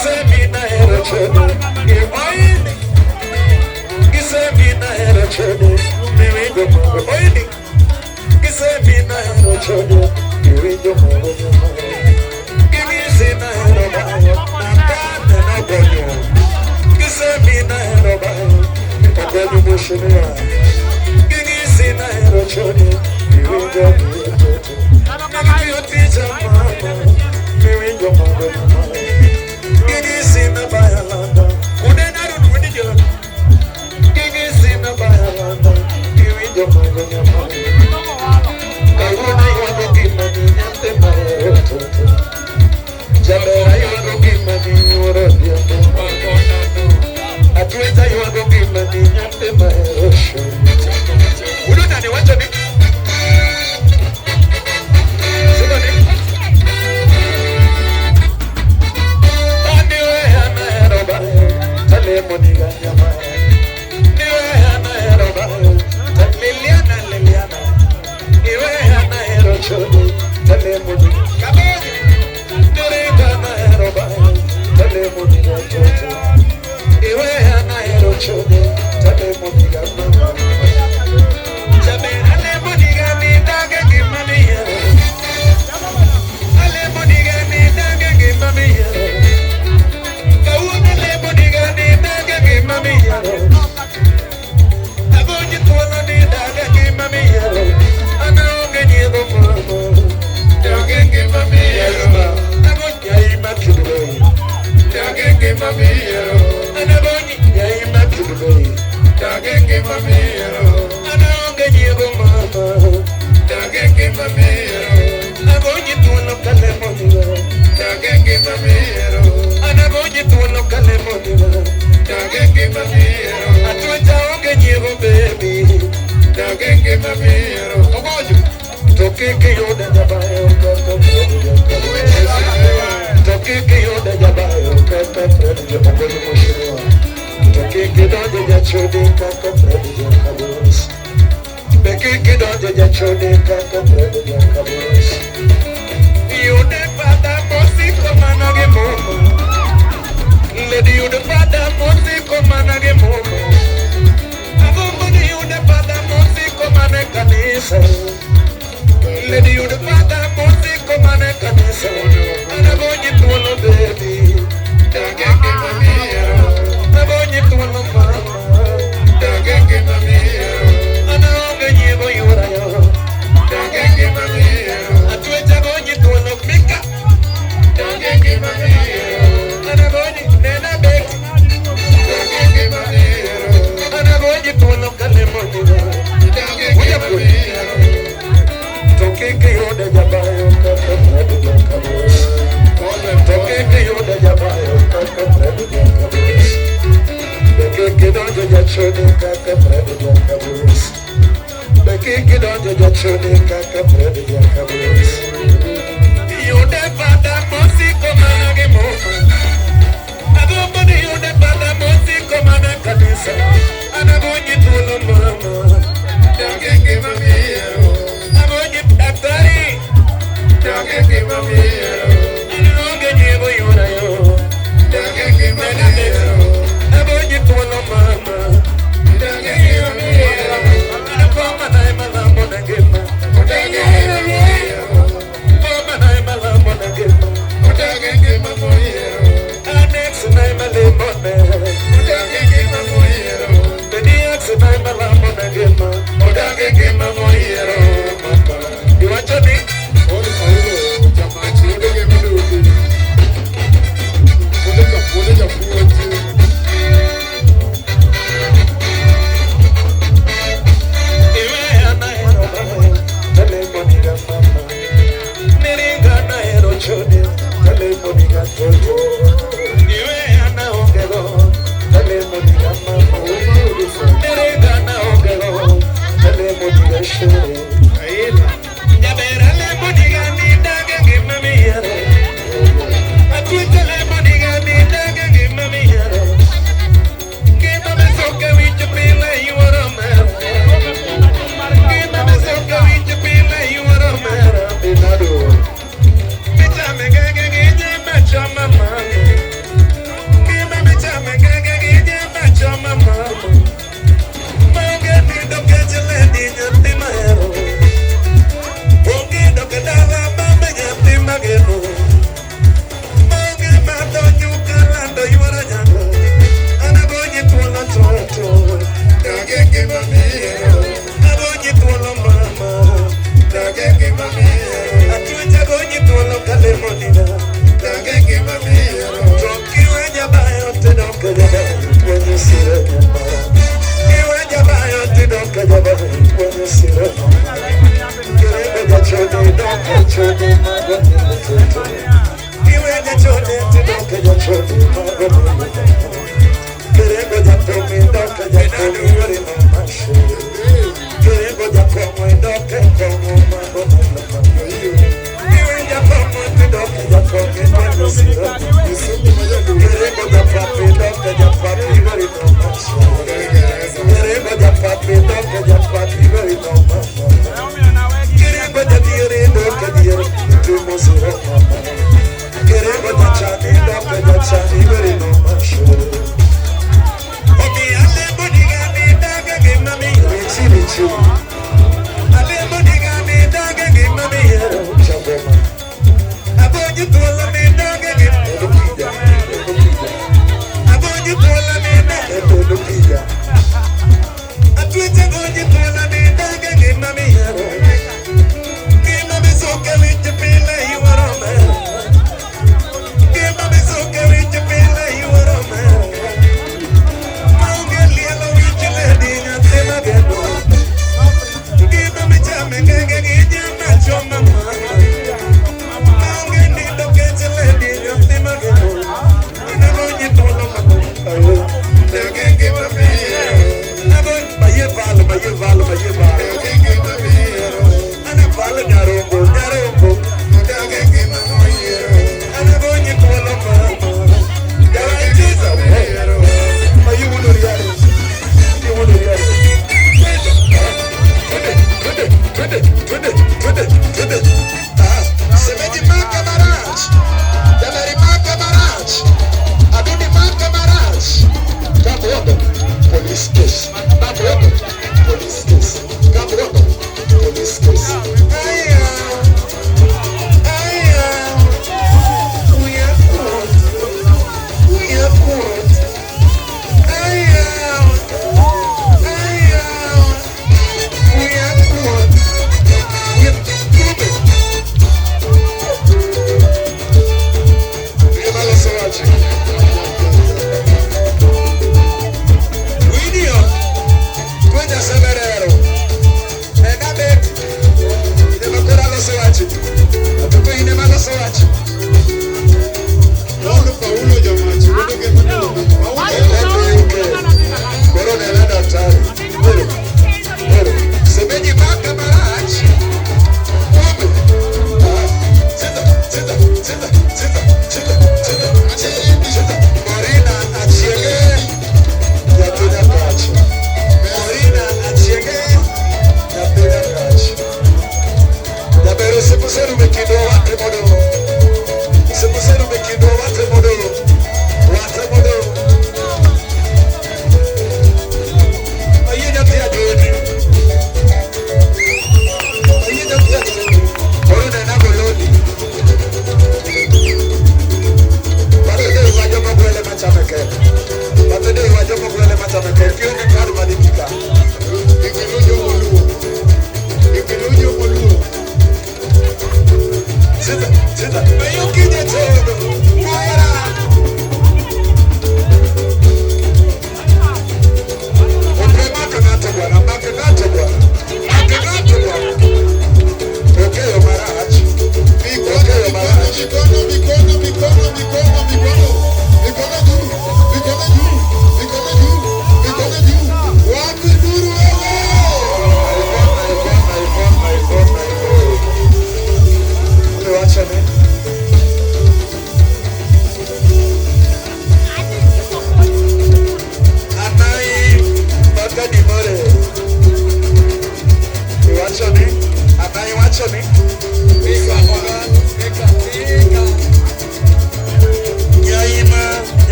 Gisemina hero chode. Oini. Gisemina hero chode. Miwinjo mogo. Oini. Gisemina hero chode. Miwinjo mogo. Gigisina hero bayo. Nakane nagonyo. Gisemina hero bayo. Ogonyo mheshimiwa. Gigisina hero chode. Miwinjo mogo. Nagitiyo tija mama. Miwinjo mogo. Gigisina bayalanda. Kunena runwinjo. Gigisina bayalanda. Miwinjo mogo nyama. Kawuono ywago gima ni nyathi mahero toto. Jaber aywago gima ni wuoro odhiambo. Atweza ywago gima ni nyathi mahero show. Udo nani wacho ni? Sema ni? Aniwe anahero bayo, talemo ni ganyama. Niwe anahero bayo, Liliana Liliana. Iwe anahero chode, talemo ni kabonyo. Niringa anahero bayo, talemo ni gatoto. Iwe anahero chode, talemo ni gamama. Jaber alemo ni gani dage gima miyiero. Alemo ni gani dage gima miyiero. Kawuono alemo ni gani dage gima miyiero. Agonyi thuolo ni dage gima miyiero. An aonge nyiego moro. Dage ngima miyiero. Agonyi aima kidwei. Dage ngima miyiero. An agonyi aima kidwei. Dage ngima miyiero. An aonge nyiego moro. Dage ngima miyiero. Agonyi thuolo kalemo niga. Dage ngima miyiero. An agonyi thuolo kalemo niga. Dage ngima miyiero. Atwecha onge nyiego baby. Dage ngima miyiero. Ogojo. To kik iyude jabayo kaka Fred Jakabos. To kik iyude jabayo kaka Fred Ogojo mheshimiwa. To kik idonje jachode kaka Fred Jakabos. Be kik idonje jachode kaka Fred Jakabos. Yude pada mosiko mana gi muma. Lady yude pada mosiko mana gi muma. Agombo ni yude pada mosiko mana e kanisa. Lady yude pada mosiko mana e kanisa. An agonyi thuolo baby. Dage ngima miyiero. Agonyi thuolo mama. Dage ngima miyiero. An aonge nyiego yuora yo. Dage ngima miyiero. Atwecha agonyi thuolo mika. Dage ngima miyiero. An agonyi nena beti. Dage ngima miyiero. An agonyi thuolo kalemo niga. Dage ngima miyiero. To kik iyude jabayo kaka Fred Jakabos. To kik iyude jabayo kaka Fred Jakabos. Be kik idonjo jachode kaka Fred Jakabos. Be kik idonjo jachode kaka Fred Jakabos. Yude pada mosiko mana gi muma. Agombo ni yude pada mosiko mana kanisa. An agonyi thuolo mama. Dage ngima miyiero. Agonyi daktari. Dage ngima miyiero. An aonge nyiego yuora yo. Dage ngima miyiero. Agonyi thuolo mama. Dage ngima miyiero. An boma na ema lamo na ngima. Dage ngima miyiero. Boma na ema lamo na ngima. Dage ngima moyiero. Annex na ema lemo ne. Dage ngima moyiero. Bedi ex na ema lamo na ngima. Dage ngima moyiero. Mama. Iwacho ni Jamach yudo gi miduki. Wuode ka wuode japuonj. Iwe anahero bayo, talemo niga mama. Niringa anahero chode, talemo niga toto. Iwe anaongego, talemo niga mama. Niringa anaongego, talemo niga shere. jachode mago nilo. Iwe jachode tidoke jachode mago nilo. Kerego jakomi doke jakomi wori no mashe. Kerego jakomi doke komo mago nilo. Iwe jakomi tidoke jakomi mago siro. Kerego japapi doke japapi wori no mashe. Kerego japapi doke japapi wori no mashe. Kerego jadiere doke diere tumo siro mama. Kerego jachani doke jachani wori no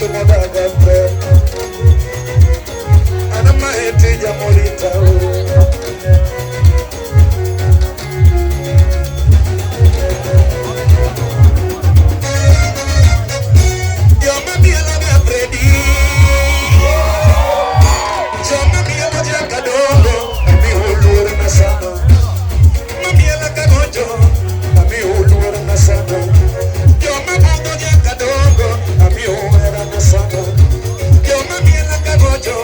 mich modaga te. An mae tija morita Joma mielo ga Fredi, joma mielo Jakadongo, amiyo luor na sana. Mamiela kagocho, amiyo luor na sana. Joma budho Jakadongo, amiyo hera na sana. Joma miela kagocho,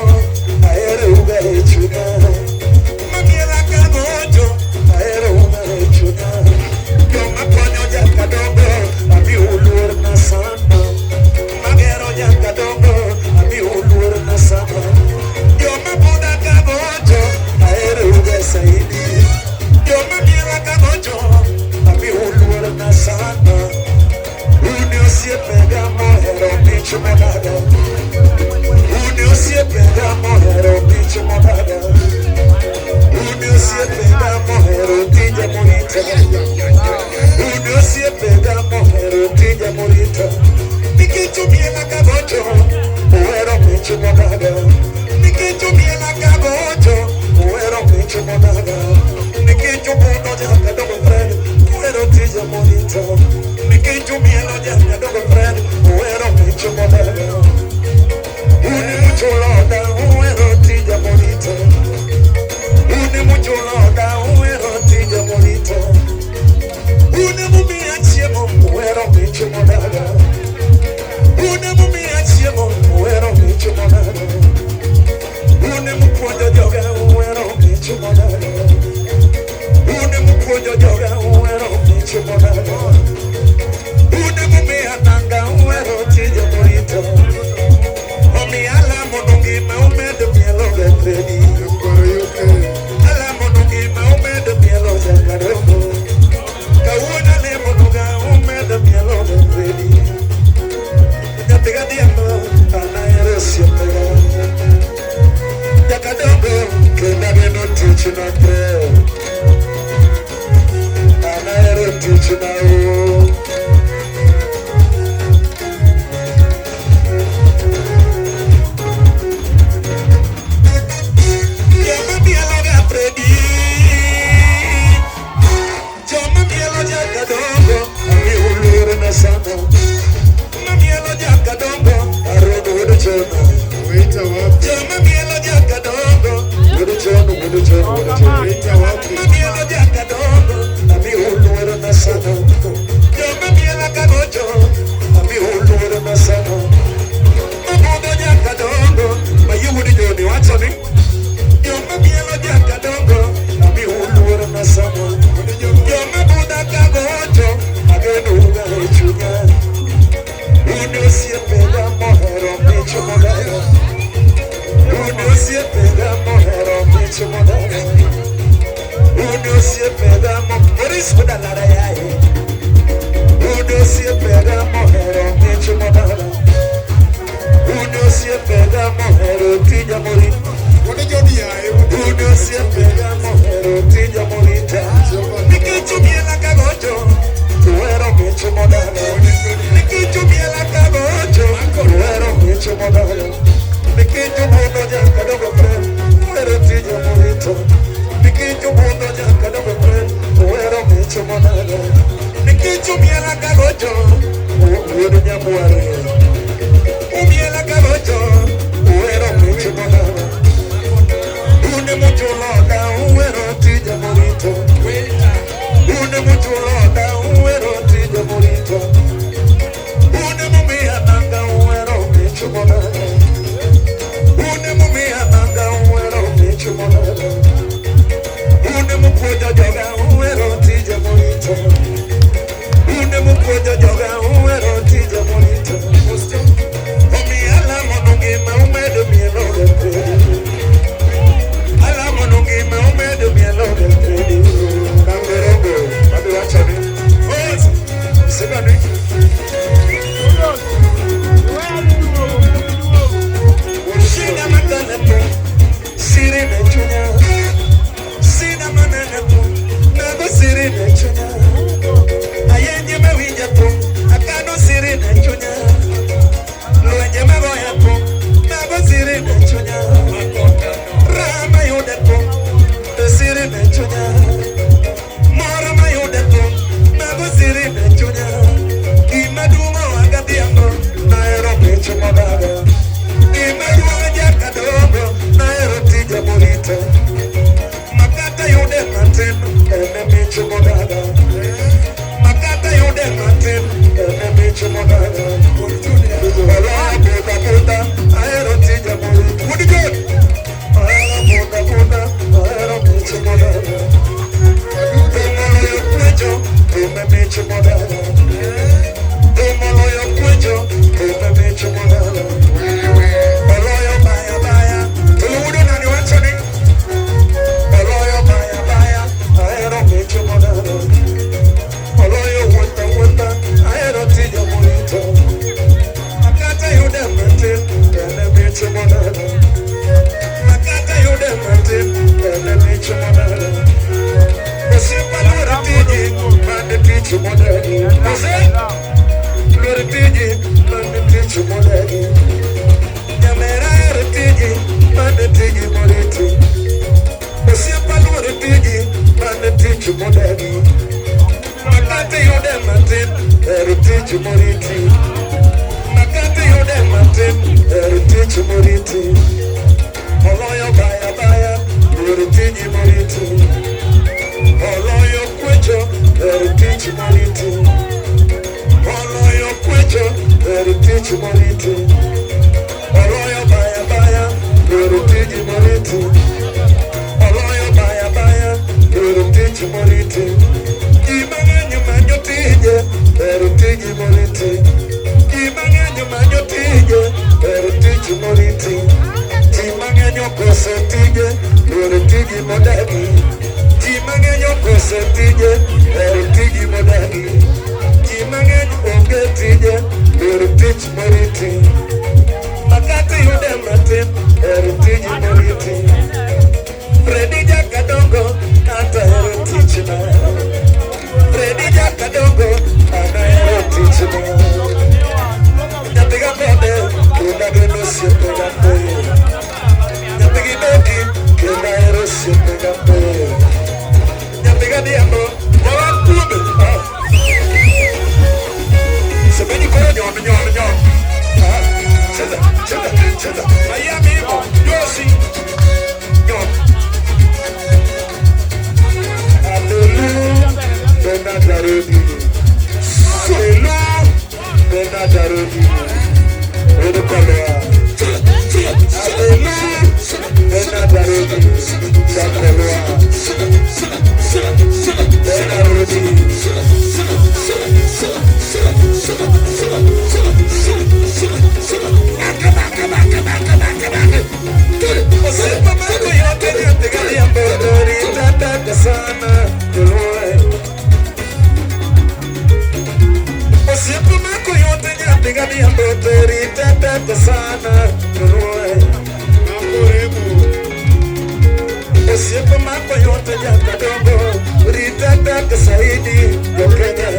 ahero uga e chunya. Mamiela kagocho, ahero uga e chunya. Joma konyo Jakadongo, amiyo luor na sana. Magero Jakadongo, amiyo luor na sana. Joma budha kagocho, ahero uga saidi. Joma miela kagocho, amiyo luor na sana. Un osiepega mohero mich modaga. Un osiepega mohero mich modaga. Un osiepega mohero tija morita. Un osiepega mohero tija morita. Nikech omiela kagocho, ohero mich modaga. Nikech omiela kagocho, ohero mich modaga. Nikech obudho Jakadongo Fred, ohero tija morita. Nikech omielo Jakadongo Fred, ohero mich modaga. Un muchuloda, ohero tija morita. Un muchuloda, ohero tija morita. Un mumiya chiemo, ohero mich modaga. Un mumiya chiemo, ohero mich modaga. Un mupuonjo joga, ohero mich modaga. Un mupuonjo joga, ohero mich modaga. Un mumiya nanga, ohero tija morita. Omiya alamo no ngima umed mielo ga Fredi. Nyakwar UK. Alamo no ngima umed mielo Jakadongo. Kawuono alemo nuga umed mielo ga Fredi. Nyathi gadhiambo an ahero osiepega. Jakadongo kendo ageno tichna te. An ahero tichna o. Joma mielo ga Fredi, joma mielo Jakadongo, amiyo luor na sana. Mamielo Jakadongo, arogo wuod Jono. Waiter wapi? Joma mielo Jakadongo, wuod Jono, wuod Jono, wuod Jono. Waiter wapi? Mamielo Jakadongo, amiyo luor na sana. Joma mielo kagocho, amiyo luor na sana. Mabudho Jakadongo, mayuod Joni wacho ni. Joma mielo Jakadongo, amiyo luor na sana. Joma budha kagocho, ageno uga e chunya. Un osiepega mohero mich modaga. Un osiepega mohero mich modaga. Un osiepega mo Boris Budalara yaye. Un osiepega mohero mich modaga. Un osiepega mohero tija morita. Wuod Joni yaye. Un osiepega mohero tija morita. Nikech omiela kagocho, uhero mich modaga. Nikech omiela kagocho, uhero mich modaga. Nikech obudho Jakadongo Fred, uhero tija morita. Nikech obudho Jakadongo Fred, uhero mich modaga. Nikech omiela kagocho, wuod Nyamware. tich modagi. Makata yude matin en tich modagi. Osiepa luor tiji mane tich modagi. Ose luor tiji mane tich modagi. Nyamera hero tiji mane tiji moriti. Osiepa luor tiji mane tich modagi. Makata yude matin hero tich moriti. Makata yude matin hero tich moriti. Oloyo baya baya luor tiji moriti. Oloyo kwecho hero tich moriti. Oloyo kwecho hero tich moriti. Oloyo baya baya luor tiji moriti. Oloyo baya baya luor tich moriti. Ji mang'eny manyo tije hero tiji moriti. Ji mang'eny manyo tije hero tich moriti. Ji mang'eny okoso tije luor tiji modagi. Ji mang'eny okoso tije hero tiji modagi. Ji mang'eny onge tije luor tich moriti. Makati yude matin hero tiji moriti. Fredi Jakadongo anta hero tichna. Fredi Jakadongo ana hero tichna. Nyathiga bende kendo ageno osiepega te. Nyathigi beki kendo ahero osiepega te. Nyathiga diambo jawa kuome. Semenyi koro nyon nyon nyon. Cheza cheza cheza. Miami Imo Yosi nyon. Hallelujah. Bernard Arodi. Hallelujah. Bernard Arodi. Odukolewa. Hallelujah. Bernard Arodi. Jakolewa. Bernard Arodi. Osiepa mako yote nyathiga diambo torita tata sana joluoe. Osiepa mako yote nyathiga diambo torita tata sana joluoe. Makoremo. Osiepa mako yote nyakadongo rita tata saidi jokenya.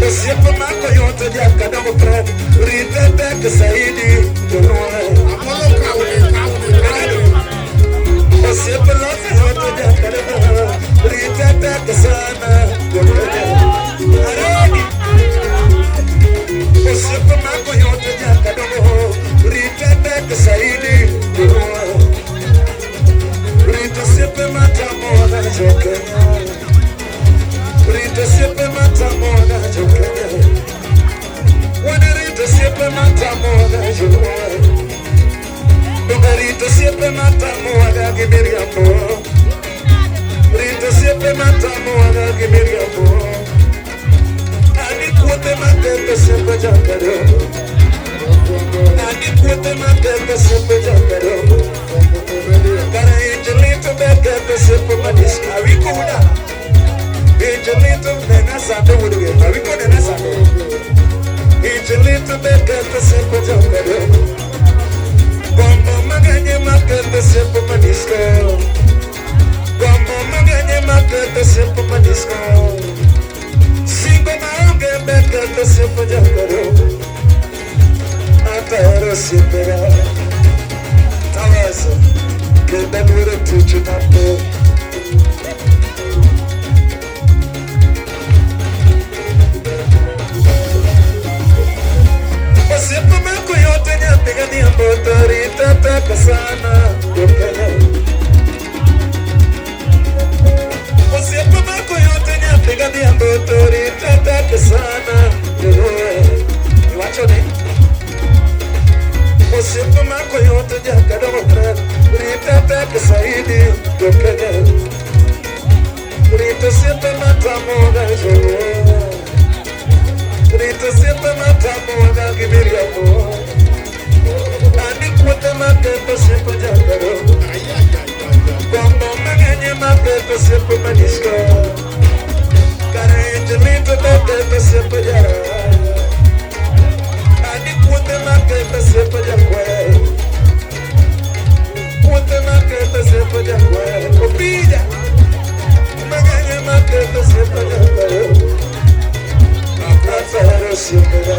Osiepa mako yote nyakadongo Fred rita tata saidi joluoe. Amolo kaune kaune kaune. Osiepa loko yote nyakadongo rita tata sana jokenya. Arodi. Osiepa mako yote nyakadongo rita tata saidi joluoe. Rita osiepe matamona jokenya. Rita osiepe matamona jokenya. Wana rita osiepe matamona joluoe. Donga rita osiepe matamona gi miriambo. Rita osiepe matamona gi miriambo. Ani kuothe maketho osiepe jakadongo. Ani kuothe maketho osiepe jakadongo. Kara injilito beketho osiepe madis. Awiko una. Injilito nena sando wuduge. Awiko nena sando. Injilito beketho osiepe jakadongo. Gombo mang'eny maketho osiepe madisko. Gombo mang'eny maketho osiepe madisko. Singo maonge beketho osiepe jakadongo. Anta hero osiepega. Taweza kendo aluoro tich maber. Osiepa mako yote nyathiga diambo to rita tata sana jokenya. Osiepa mako yote nyathiga diambo to rita tata sana joluoe. Iwacho ni Osiepa mako yote jakadongo Fred rita tata saidi jokenya. Rita osiepe matamoga joluoe. Rita osiepe matamoga gi miriambo. Ani kuothe maketho osiepe jakadongo. Ay ay ay ay ay. Gombo mang'eny maketho osiepe madisko. Kara injilito beketho osiepe jara. Ani kuothe Sheria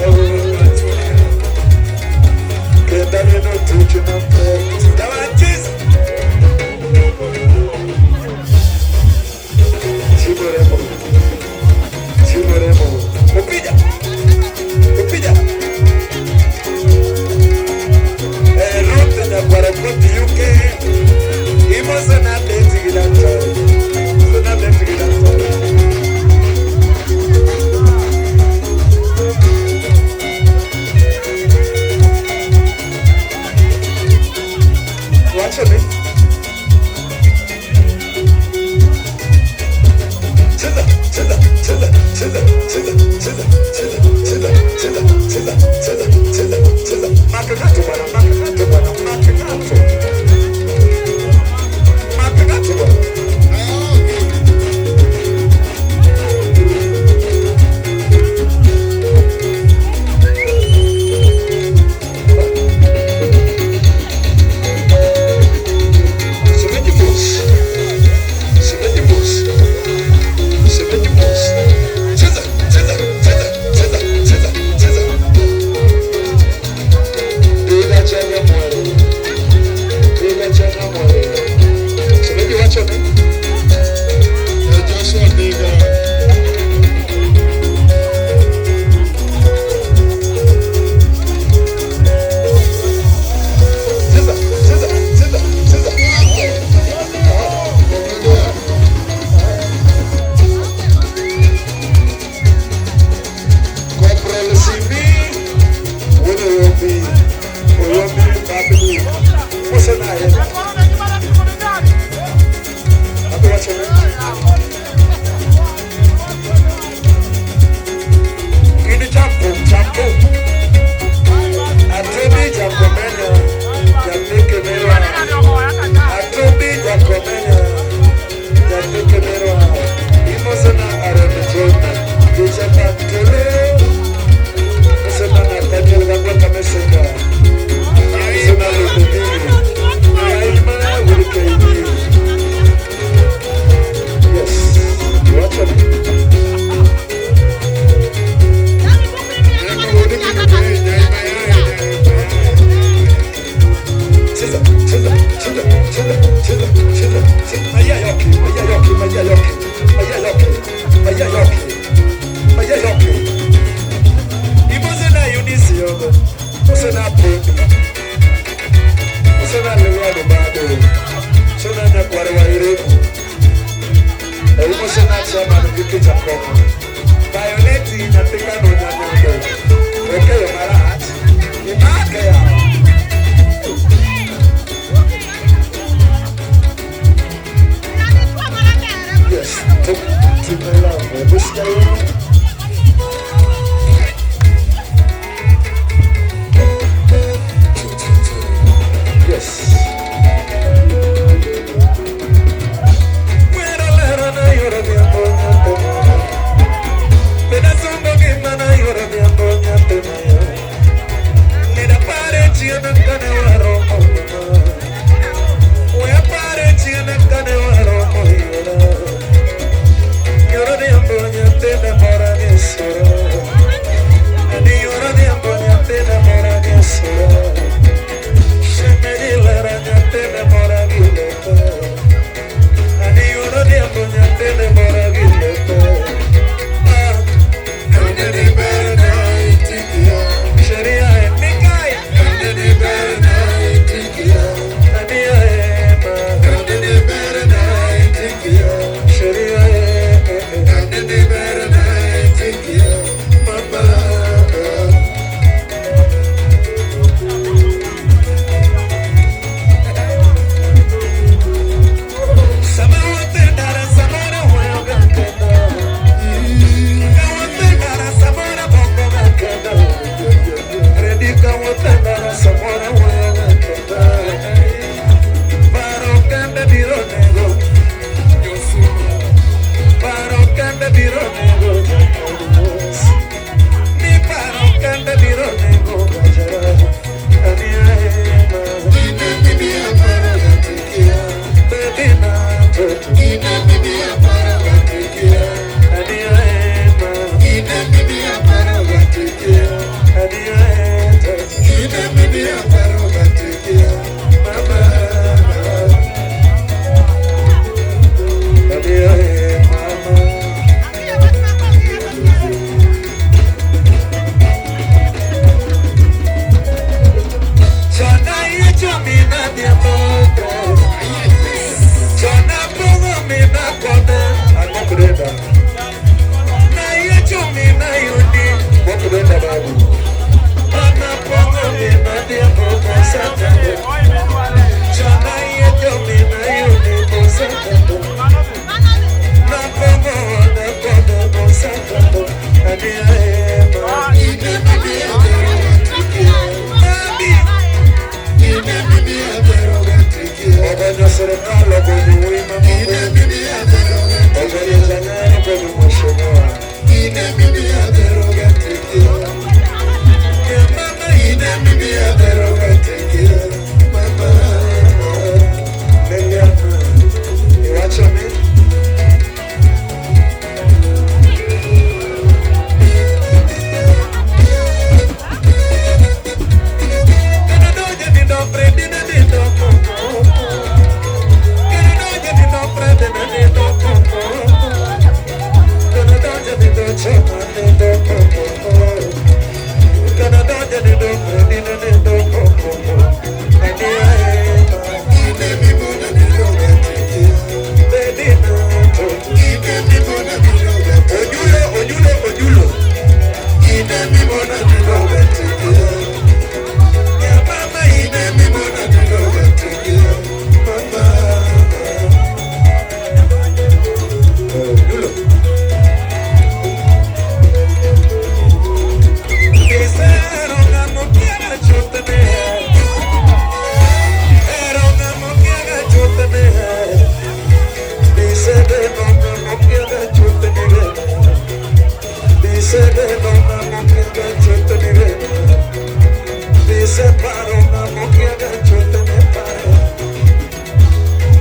Biseparo ng'ama okiaga chuth ne pare.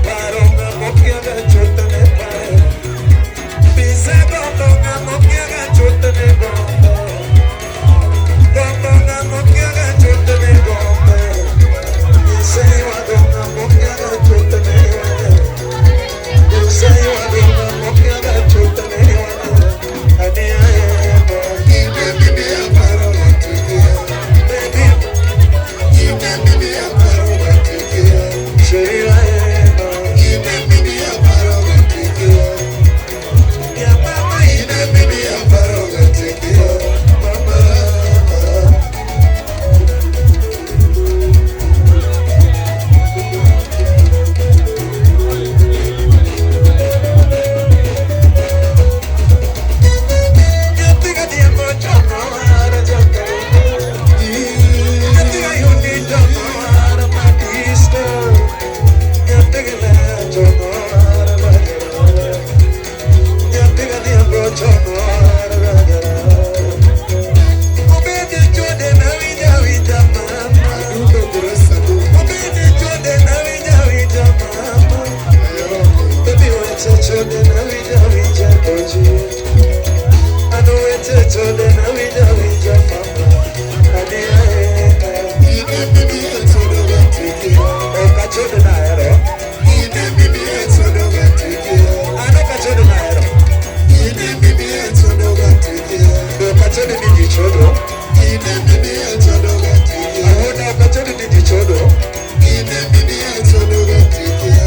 Paro ng'ama okiaga chuth ne pare. Bisegombo ng'ama okiaga chuth ne gombo. Gombo ng'ama okiaga chuth ne gombo. Iseywago ng'ama okiaga chuth ne ywage. Iseywago ng'ama okiaga chuth ne ywage. Ani ahero. Baby, chérie ahero. Ya mama ine mimi aparo gatiki. Mama. Nyathi gadhiambo chono hara jaka. Nyathi gayundi chono hara madisto. Nyathi gilea chono hara gajara. Nyathi gadhiambo chono hara gajara. Obede chode na winja winja mama. Obede chode na winja winja mama. Baby weche chode na winja winja doji. Anu weche chode na winja winja mama. Ani ae. Okachode na hero. Ano kachode na hero. Okachode ni jichodo. Awuoda okachode ni jichodo.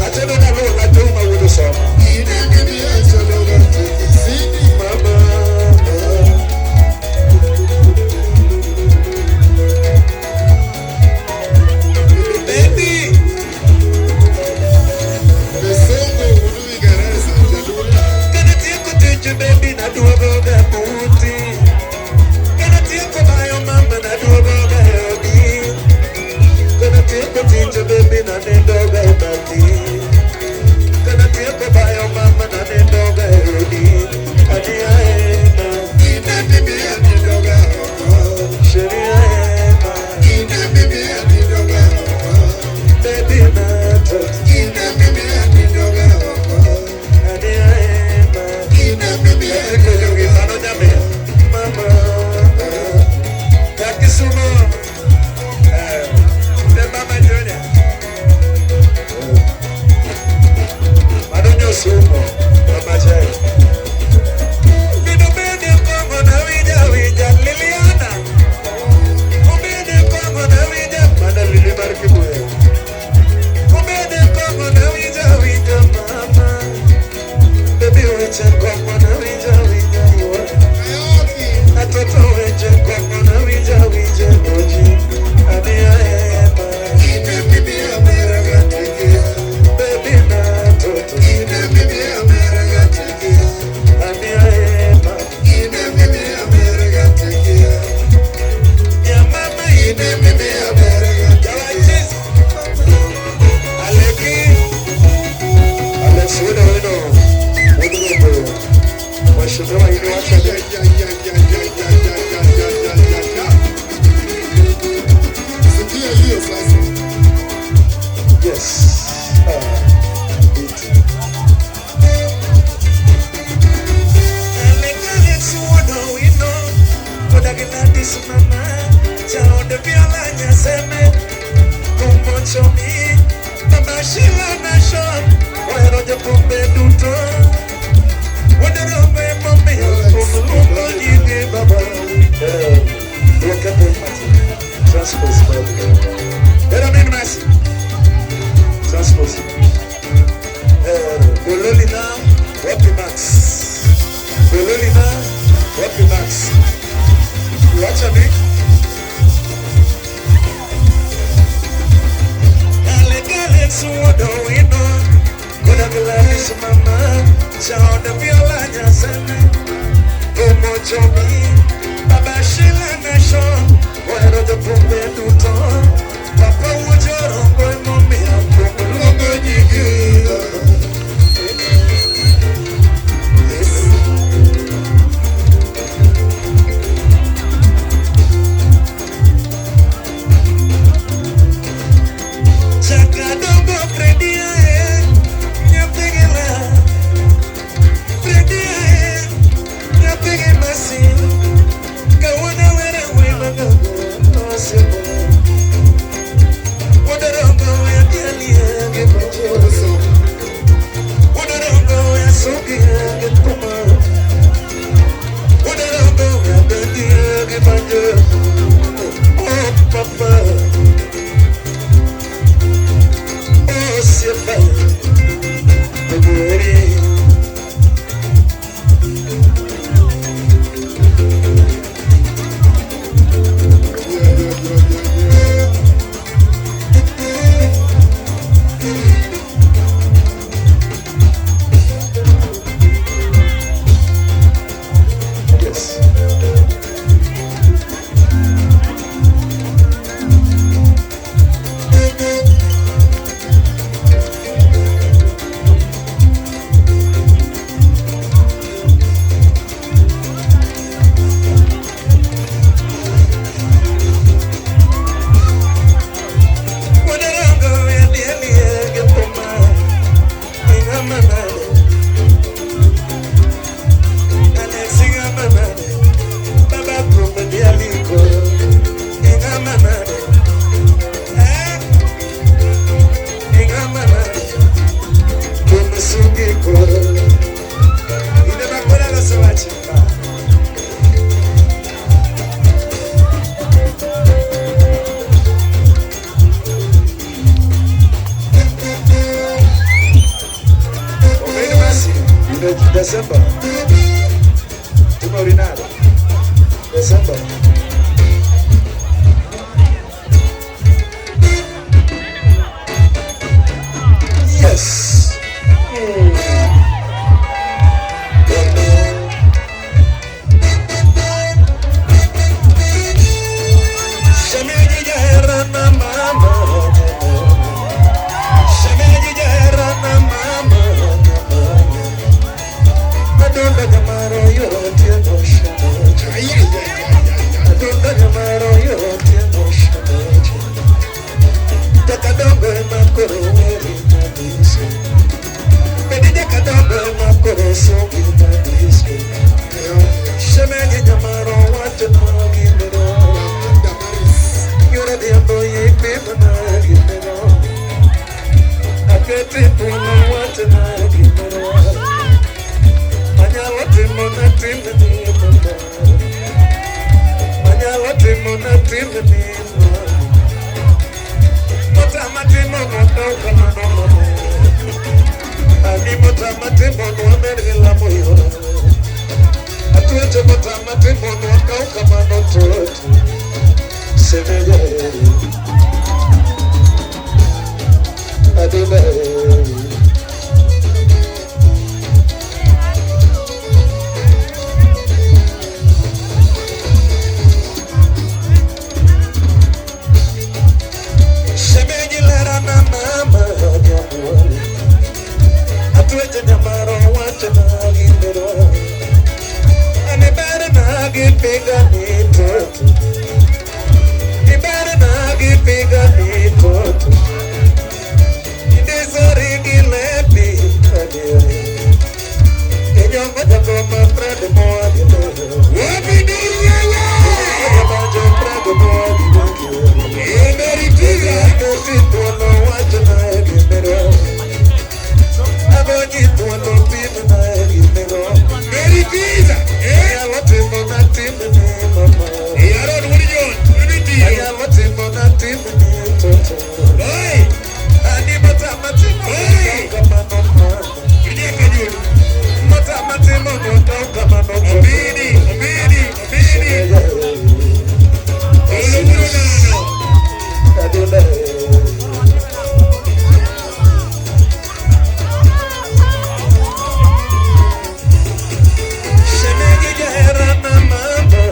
Achodo na lo na juma wuodo soma. Mama. Baby. Kana tieko tije baby na duogo ga puti. Kana tieko bayo mama na duogo ga odi. Kana tieko tije baby na nindo ga bati. Kana tieko bayo mama na nindo ga odi. Adi aena, sheri aena, baby na tot. Adi aena, koyogi mano nyame, mama. Yakisumo, ne mama Junior. Madonyo sumo, mama Jai. Bino bene kongo na winja winja Liliana. Ubene kongo na winja mana Lili Barkibuye. Ubene kongo na winja winja mama. Baby weche kongo na winja winja yo. Atoto weche kongo na winja winja doji. Ani aema. Baby na toto. Ani aema. Ya mama ine mimi Jawachis. Aleki. Alex wino wino. Wino. Mheshimiwa ili wacha Sikia hiyo sasa. Yes. It. Transpose, Transpose. Bololina, Wapi Max. Bololina, Wapi Max. Wacha mi. Gale suodo wino. Koda Gladys mama. Chaoda viola nyasene. Tomo chomi. Baba Shila Nation. Wero de pumbe duto. Papa wujoro ngwe momi. Kumulungo nyigi. Yes. Desemba. Tumeorinado. Desemba. Yes. Shemeji jahera na mama. Shemeji jahera na mama. Adonda jamaro yote no shemeji. Adonda jamaro yote no shemeji. Jakadongo makoro weri madiso. Bedi jakadongo makoro sogi madiso. Shemeji jamaro wacho no gimero. Yura diambo yipi mana gimero. Aketi puno wacho na gimero. Anyalo timo na timni mama. Anyalo timo na timni mama. Mota matimo no toka mano mama. Ani mota matimo no ameri la moyo. Atueche mota matimo no kauka mano toto. Semeje. Adube. Shemeji lera na mama nyamwali. Atueche nyamaro wache na gimero. Ane bere na gipiga ni toto. Ibere na gipiga ni toto. Indesori gilepi adieri. Enyongo jakoma prade moa gimero. Wapi nuru wewe? Majo prade moa gimero. Emeritiza. Meritiza. Eh? Yaron Wuri John. Unity. Oi. Oi. Kijeka juu. Obidi, obidi, obidi. Oluguru nano. Shemeji jahera na mambo.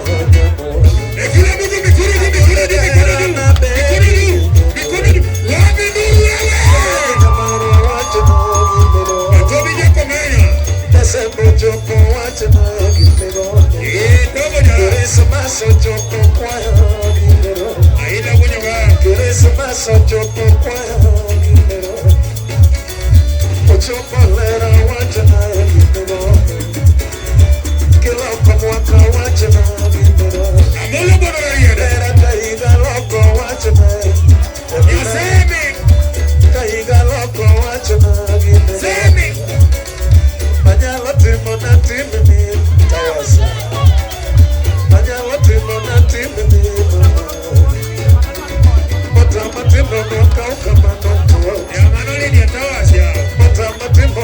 E kila mtu mikono juu, mikono juu, mikono juu. Mikono juu, mikono juu. Wapi nuru wewe? Atobi Jakomenya. Eh, tobo ja. Aida kunyoga. Amolo bono rarieda. Yaseme, seme. Anyalo timo na timni tawasa. Anyalo timo na timni mama. Mota matimo no kauka mano tuo. Ya manoli ni atawasya. Mota matimo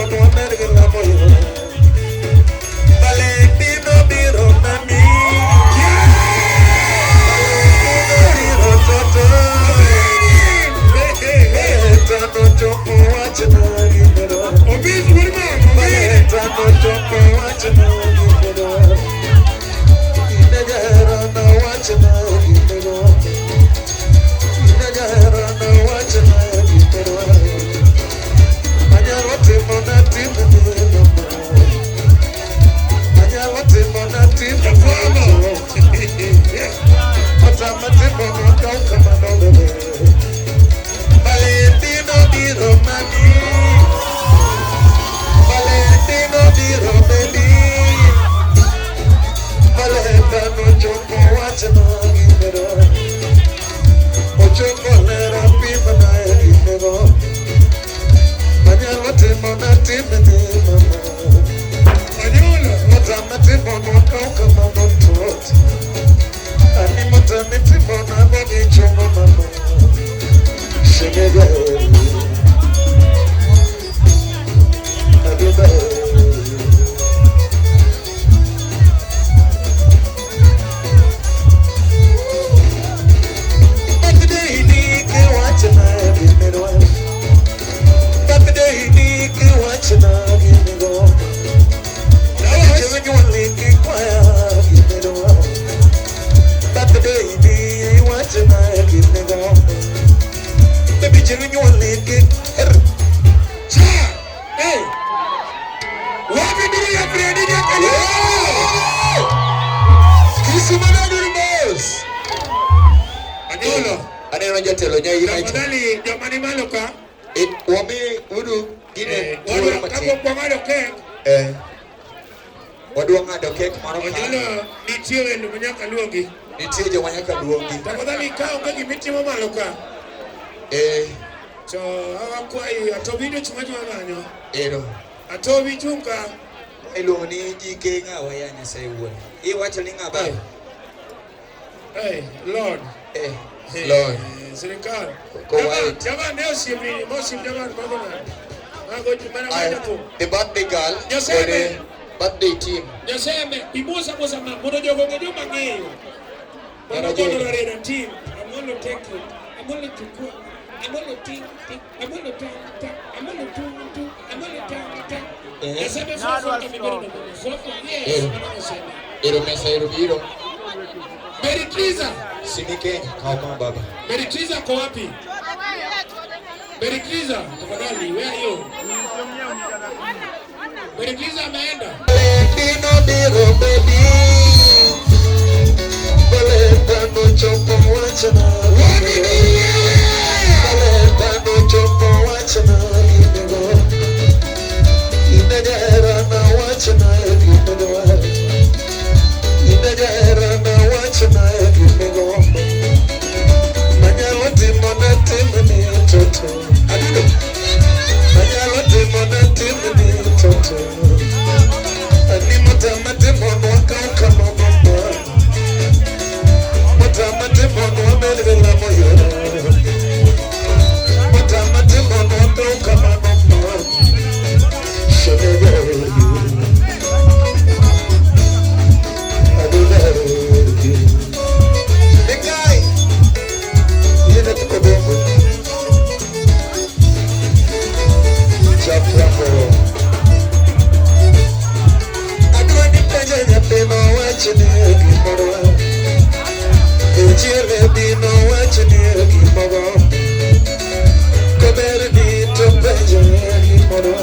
Penje nonyuole gi her. Cha! Hey! Wapi nduru ya Fredi Nyakalo? Kisumu noduri mos. Anyolo. Aneno jatelo Nyaira. Tafadhali joma ni malo ka. Wami uru gine thuolo Wadwa matin. kapok wang'ado kek, Wadwa ng'ado kek moro ka. Onyolo nitie welo ma nyaka luongi. Nitie joma nyaka luongi. Tafadhali ka onge gimitimo malo ka, to awakwayi atobi ni chung' achung'a kanyo. Ero. Atobi chung' ka. Iluongo ni GK ng'awa ya Nyasaye wuon. Iwacho ni ng'a baba? Hey, Lord. Lord. Sirikal. Ko Jaman, white. jaman ne osiepni, ma osiep jaman mago nade? Mago mana Ay, mana thum. the birthday girl Nyasaye or the birthday team. Nyasaye ibusa busa ma mondo jogo ong'e joma ng'eyo. Mondo Yara gono Jane. rarieda team. Amolo take it. Amolo chukua. Amolo ting ting. Amolo tang tang. Amolo tung tung. Amolo tang tang. Nyasaye fofo kamibiro no fofo. Yes, mano Nyasaye. Ero mesa ero biro. Mary Triza. Simi Kenya kaw kama baba. Mary Triza ko wapi? Mary Triza, tafadhali, where are you? Mary Triza ameenda. Valentino biro baby. Valentino chopo wachna. Valentino chopo wachna ginego. Inajahera na wachna ginego. Inajahera na wachna ginego. Manyalo timo na timni toto. Adudo. Manyalo timo na timni toto. Ani mutama timo nwaka kama mama. Mutama timo nwamele moyo. Mutama timo nwaka kama mama. Shebe. Adudo. Nikai. Yine tukobongo. Chapuambo. Adwa ni penjo nyathi mowach ni gimoro. Ochiele bino wach ni gimoro. Kober ni to penjo gimoro.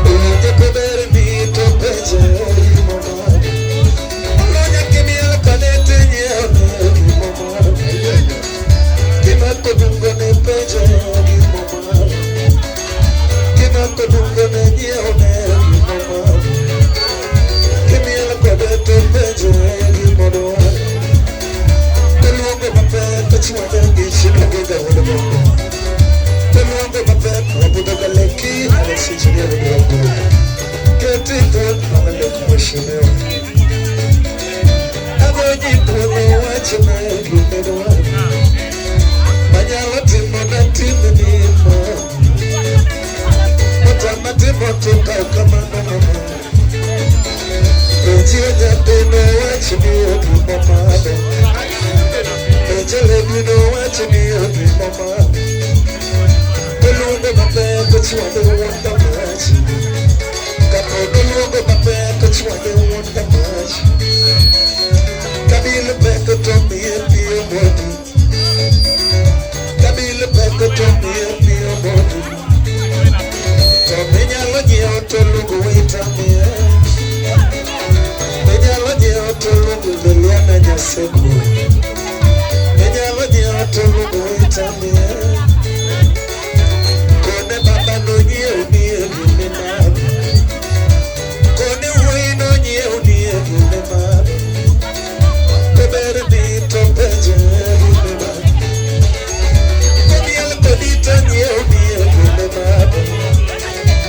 Owinjo kober ni to penjo gimoro. Olonya kimiel kode tinyiewo ne gimoro. Kimako dungo ne penjo gimoro. Kimako dungo ne nyiewo ne gimoro. Kimiel kode to penjo gimoro. Toluongo mapek to chwade gi shilingi ga wuod bongo. Toluongo mapek wabudho ga leki Alex Engineer wuod Waguru. Keti thon mamalek mheshimiwa. Agonyi thuolo wachna gimidwaro. Manyalo timo na timni ma. Motama timo to kaw kamano mama. Penjie nyathino wach ni ogima madho. Penjele bino wach ni ogima madho. Oluongo mapek ochwade wuon damach. Kapod oluongo mapek ochwade wuon damach. Kabilo pek to miye pi omodhi. Kabilo pek to miye pi omodhi. To minyalo nyiewo to luongo waiter miye. Minyalo nyiewo to luongo Liliana Nyasego. Minyalo nyiewo to luongo waiter miye. Kone baba nonyiewo nie gime madho. Kone wuoyi nonyiewo nie gime madho. Kober ni to penje gime madho. Komiel kodi to nyiewo nie gime madho.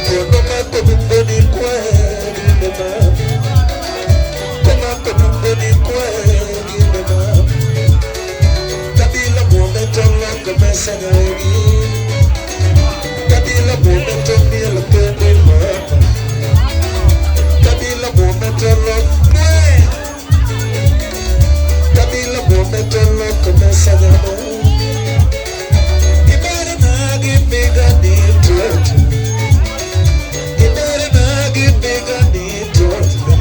Kono mako dumbo ni kwae gime madho. Komako dumbo ni kwae gime madho. Kabila muome to loko mesa nyawegi. Kabila muome to miel kende mama. Kabila muome to loko mwe. Kabila muome to loko mesa nyawegi. Ibere nagi piga ni toto. Ibere nagi piga ni toto.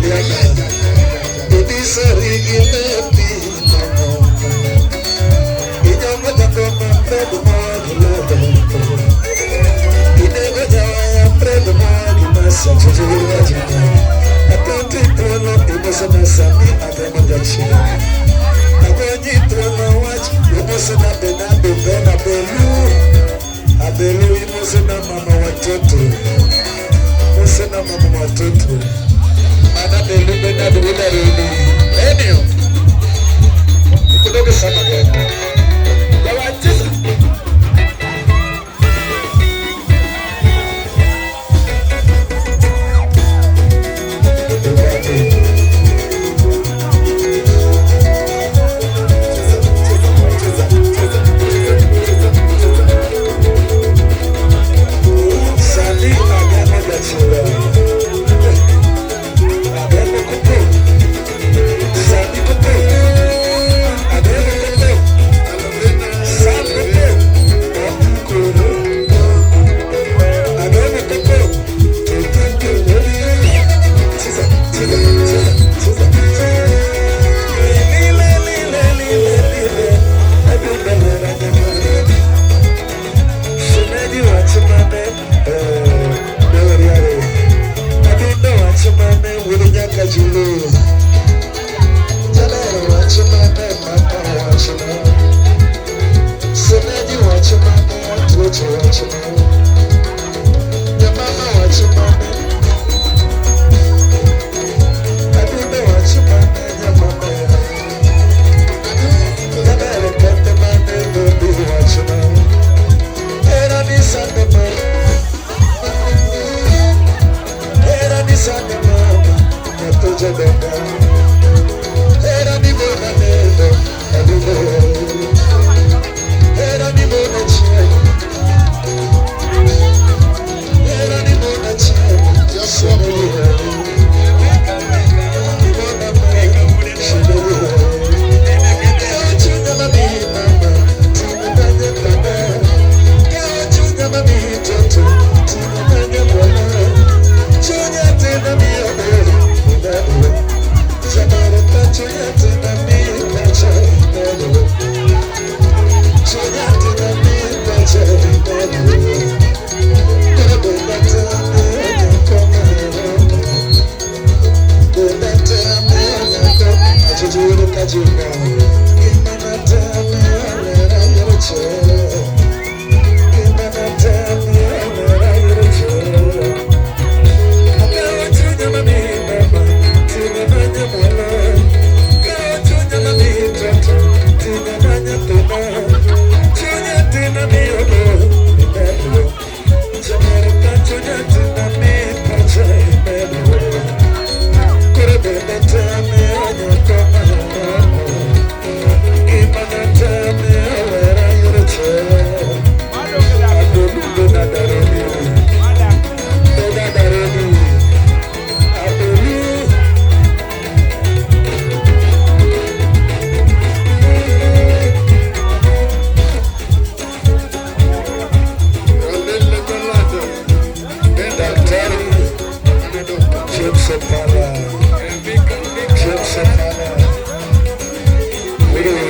Baby sorry give me mama. Inyongo jako mabedo mag love. Imosena Benado Ben Abelu. Abelu imosena mama watoto. Mosena mama watoto. Mana Belu Benado Benado. Enio. Kudoge sama gani. Yawacheza. Sali agano gachira. Agano kupo. Sali kupo. Agano kupo. Sali kupo. Kuru. Agano kupo. Cheza, cheza, cheza, cheza. Lile, lile, lile, lile. Adubelera nyamara. Shemeji wachimane, doriare. Adundo wachimane, wurunyaka julu. Jalero wachimane, mama wachimane. Shemeji wachimane, watuoche wachimane. Nyamama wachimane. Adundo wachimane, nyamama ya. Jalero kete mane, dobi wachimane. Era di Santa Mama, era di Santa Mama, Natuja Benga. Era di Bona Nedo, Adubo. Era di Bona Che, era di Bona Che, Shemeli. Di Bona Me, Shemeli. Chunya mami mama, tinatanya tana. Chunya mami toto, tinatanya mwana. Chunya tena mione, unadwe. Chamarata chunya tena mi kacha inadwe. Chunya tena mi kacha inadwe. Koro bonata mi koma. Bonata mi koma. Achujuru kajuna. Imanata mi alera yoche. Imanata mi alera yoche. Chunya mami mama, tinamanya mwana. Chunya mami toto, tinamanya tena. Chunya tena mi obo, inadwe. Chamarata chunya tena mi pacha inadwe. Koro bonata mi anyakoma. Imanata mi alera yoche. Adolu benadaroni. Benadaroni. Adolu. Daktari James Opala, James Opala, Willy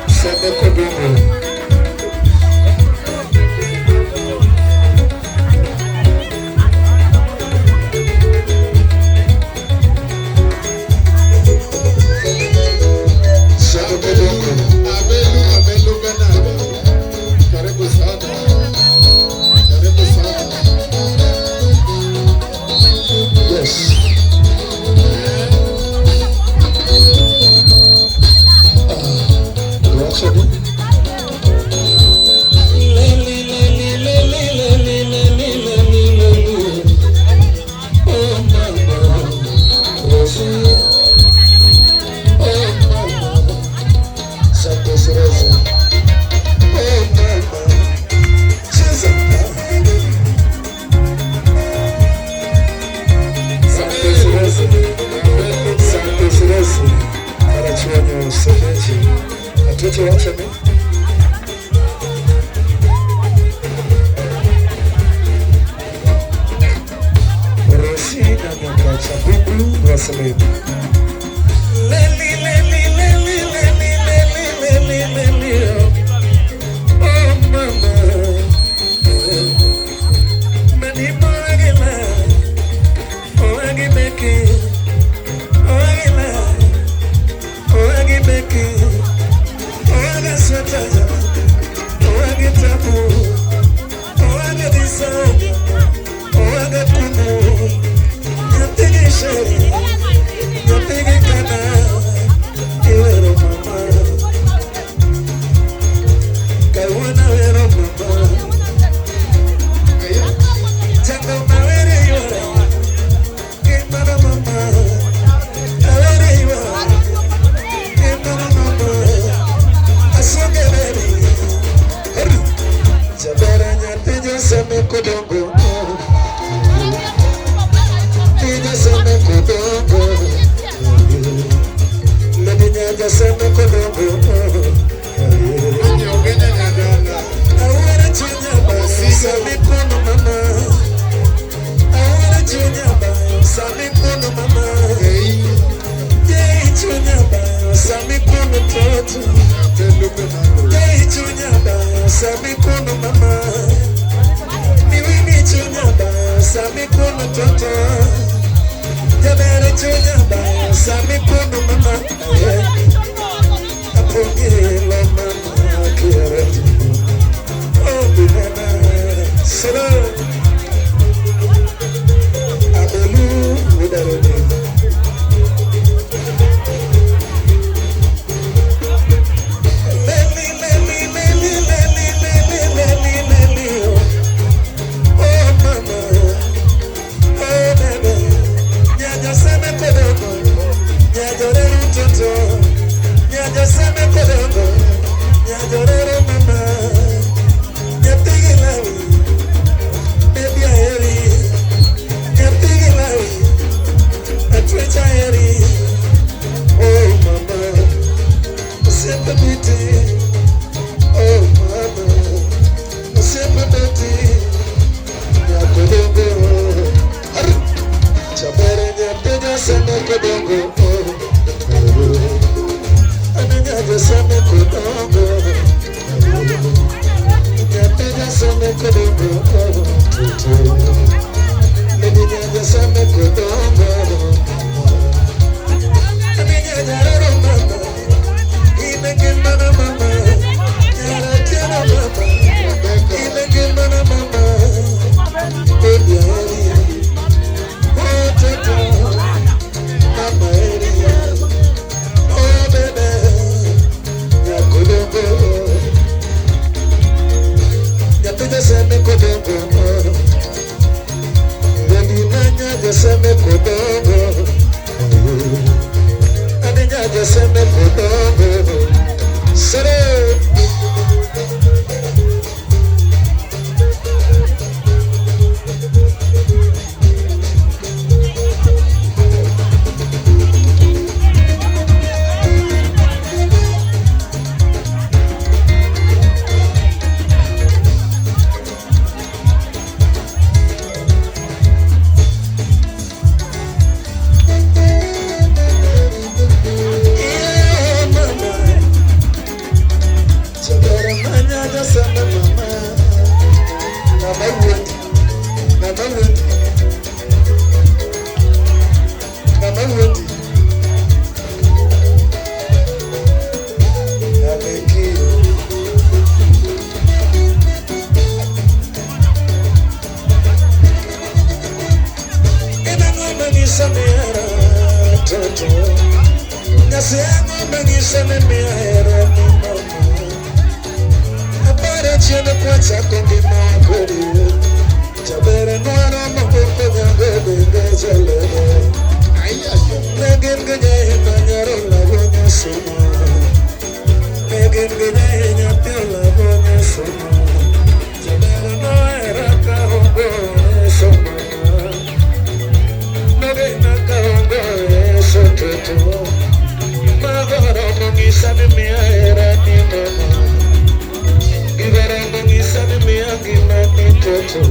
Sende Kobungo. Sende Kobungo. Abelu, Abelu Bernard. Karibu sana. Karibu sana. Yes. Wacha ni. Leli, leli, leli, leli, leli, leli, leli. Oh mama, Rosie. Oh mama, Santos Rosa. Oh mama, cheza. Santos Rosa. Santos Rosa. Karachuonyo Semeji. Atuche wacha ni. Rosie na Nyakacha Bublu Rosalyn. Leli, leli, leli, leli, leli, leli, leli. Oh mama, mani moagela, oagi beki, oagela, oagi beki. kodongo. Nyaja seme kodongo. Lady nyaja seme kodongo. Awara chunya ba sami kono mama. Awara chunya ba sami kono mama. Jei chunya ba sami kono toto. Jei chunya ba sami kono mama. Niwini chunya ba sami kono toto. Jabere chunya ba sami kono mama. Apogelo mama kere. Oh binana salam. Abelu udarone. Leli leli leli leli leli leli leli. Oh mama, oh bebe. Nyaja seme kodongo, nyaja reru toto. Nyaja seme kodongo, nyaja reru mama. Nyatigi lawi, baby aheri. Nyatigi lawi, atwecha aheri. Oh mama, sempre beauty. Oh mama, sempre beauty. Nyakodongo, chabere nyatega seme kodongo. Ananyaja seme kodongo. Nyatega seme kodongo. Nyaja seme kodongo. Ananyaja rero mama, inenge mana mama. Nyara tiana mama, inenge mana mama. Baby aheri, oh toto, mama aheri, oh bebe, nyakodongo. Nyatega seme kodongo. Baby nyaja seme kodongo. Anyaja seme kodongo. Sere. Yeah, mama. Chabere manyaja seme mama. Mama wundi, mama wundi, mama wundi. Ameki. Ena ngombe ngisamera toto. Ngase ngombe ngisamera ni mama. Apare chiene kwacha kongi makori. Chabere nwara maboko nyango bebe jalere. Negen genye nanyaro lagonya suma. Negen genye nyapyo lagonya suma. Chabere noera kahongo suma. Nogena kahongo sototo. Magoro mungisane miaera ni mama. Gibara mungisane miagina ni toto.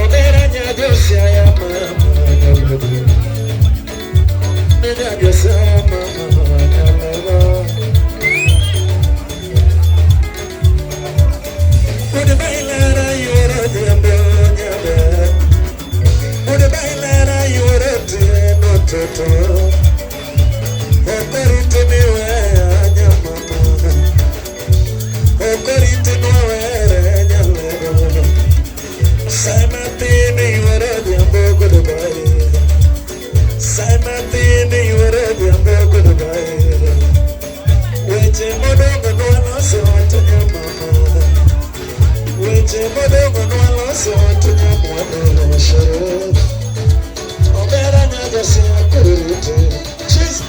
Obera nyajosia ya mama. Nyajosia mama nyalala. Ude bailara yoro jambo nyabe. Ude bailara yoro tieno toto. Okorite niwe nyamama. Okorite niwe nyalala. Samatini yoro jambo goodbye. Samatini yoro jambo goodbye. Weche modongo nwaloso to nyamama. Weche modongo nwaloso to nyamama. Shere. Obera nyajosia kurite. Cheese.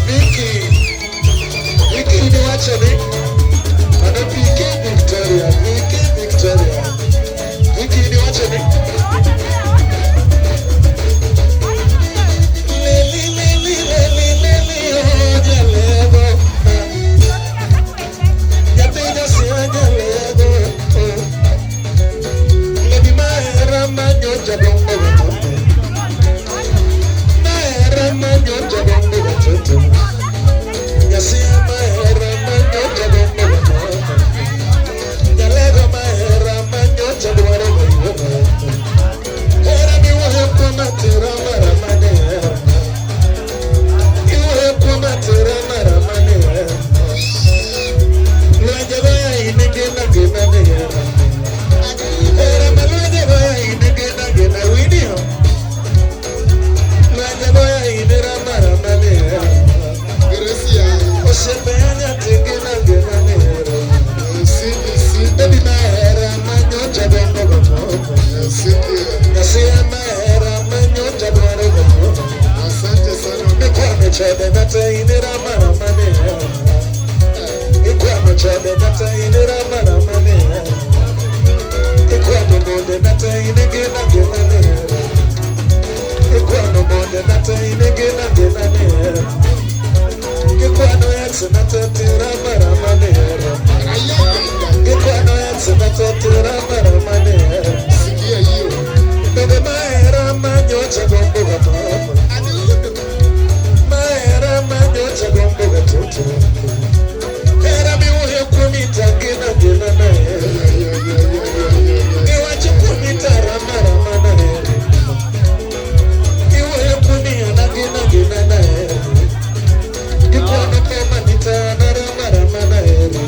Vicky, Vicky, you watch me? manyocha gombo watoto. Nyasia mahera manyocha gombo watoto. Nyalego mahera manyocha dwaro mayuogo. Hera miwuoyo kuoma tera mara mane hera. Iwuoyo kuoma tera mara mane hera. Lwenje goya in gina gina ne hera. Hera ma lwenje goya in gina gina winio. Lwenje goya in rama rama ne hera. Gracia. Osiepe nyathi gina gina ne hera. CBC. Baby mahera manyocha gombo gombo. Cynthia. Nyasia mahera manyocha dwaro gombo. Asante sana. Mikwano chode nate in rama rama ne hera. Ikwano chode nate in rama rama ne hera. Ikwano monde nate in gina gina ne hera. Ikwano monde nate in gina gina ne hera. Ikwano ex nate rama rama ne hera. Aya. Ikwano ex nate rama rama ne hera. Sikia hiyo. Bebe mahera manyocha gombo gombo. Mahera manyocha gombo gatoto. Hera miwuoyo kuom ita gina gina na hera. Iwacho kuom ita rama rama na hera. Iwuoyo kuom ana gina gina na hera. Gikwano poma nita na rama rama na hera.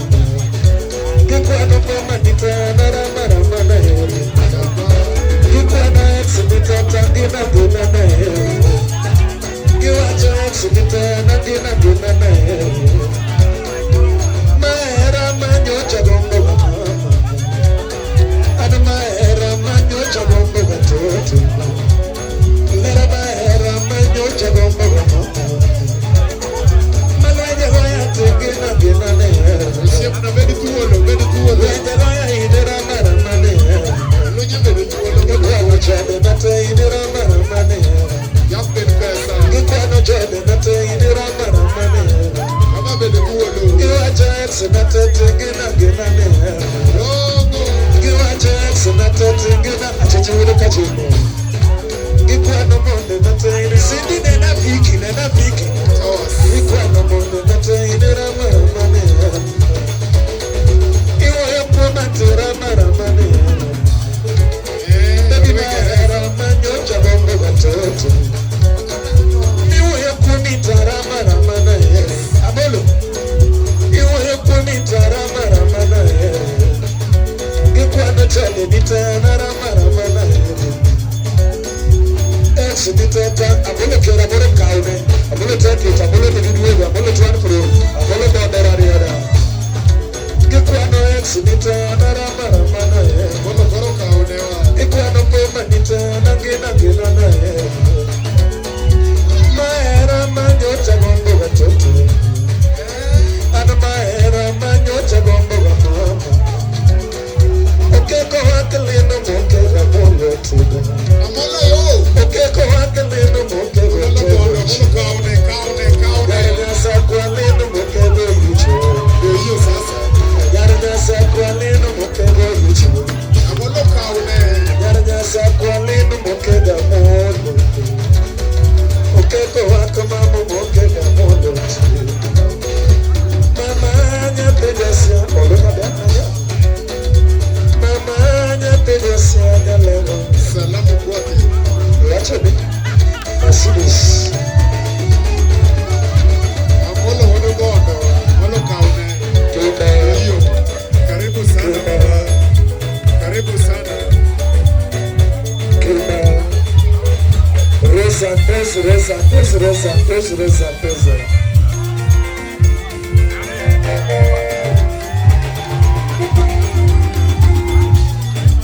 Gikwano poma nita na rama rama na hera. Gikwano ex nita ta gina gina na hera. Giwacho ex nita na gina gina na hera. Mahera manyocha gombo mama. An mahera manyocha gombo gatoto. Lera mahera manyocha gombo mama. Malwenje goya te gina gina ne hera. Osiepna bed thuolo, bed thuolo. Lwenje goya ine rama rama ne hera. Lunye bed thuolo. Gikwano chode nate ine rama rama ne hera. Yap bed pesa. Gikwano chode nate ine rama rama ne hera. Mama bed thuolo. Giwacho ex nate te gina gina ne hera. Rogo. Giwacho ex nate te gina acheche wudo kachimo. Gikwano monde nate ine sindi nena piki nena piki. Tos. Gikwano monde nate ine rama rama ne hera. Iwoyo kuoma te rama rama ne hera. Baby mahera manyocha gombo gatoto. Miwuoyo kuom ita rama rama na hera. Abolo. Iwuoyo kuom ita rama rama na hera. Gikwano chode nita na rama rama na hera. Ex nita ta abolo kera abolo kaune. Abolo take it abolo didwewe abolo twan pro abolo bodera riera. Gikwano ex nita na rama rama na hera. Bolo koro kaonewa. Ikwano poma nita na gina gina na hera. Mahera manyocha gombo gatoto. An mahera manyocha gombo gamama. Okeko wakelino moke gamolo tugo. Amola yo. Okeko wakelino moke Bolo bolo, gatogo. bolo kaone, kaone, kaone. Yara kwalino moke go yucho. Ndio hiyo sasa. Yara kwalino moke go yucho. Amolo kaone. Yara kwalino moke gamolo. Okeko wakamamo moke gamolo tugo. Mama nyathi jasia olo maber. Mama nyathi jasia nyalego. Salamu kwake. Wacho ni Mercedes. Amolo wodo gondo. Amolo kaone. Kina Ndio hiyo. Karibu sana baba. Karibu sana. kina Rosa Pez Rosa Pez Rosa Pez Rosa Pez.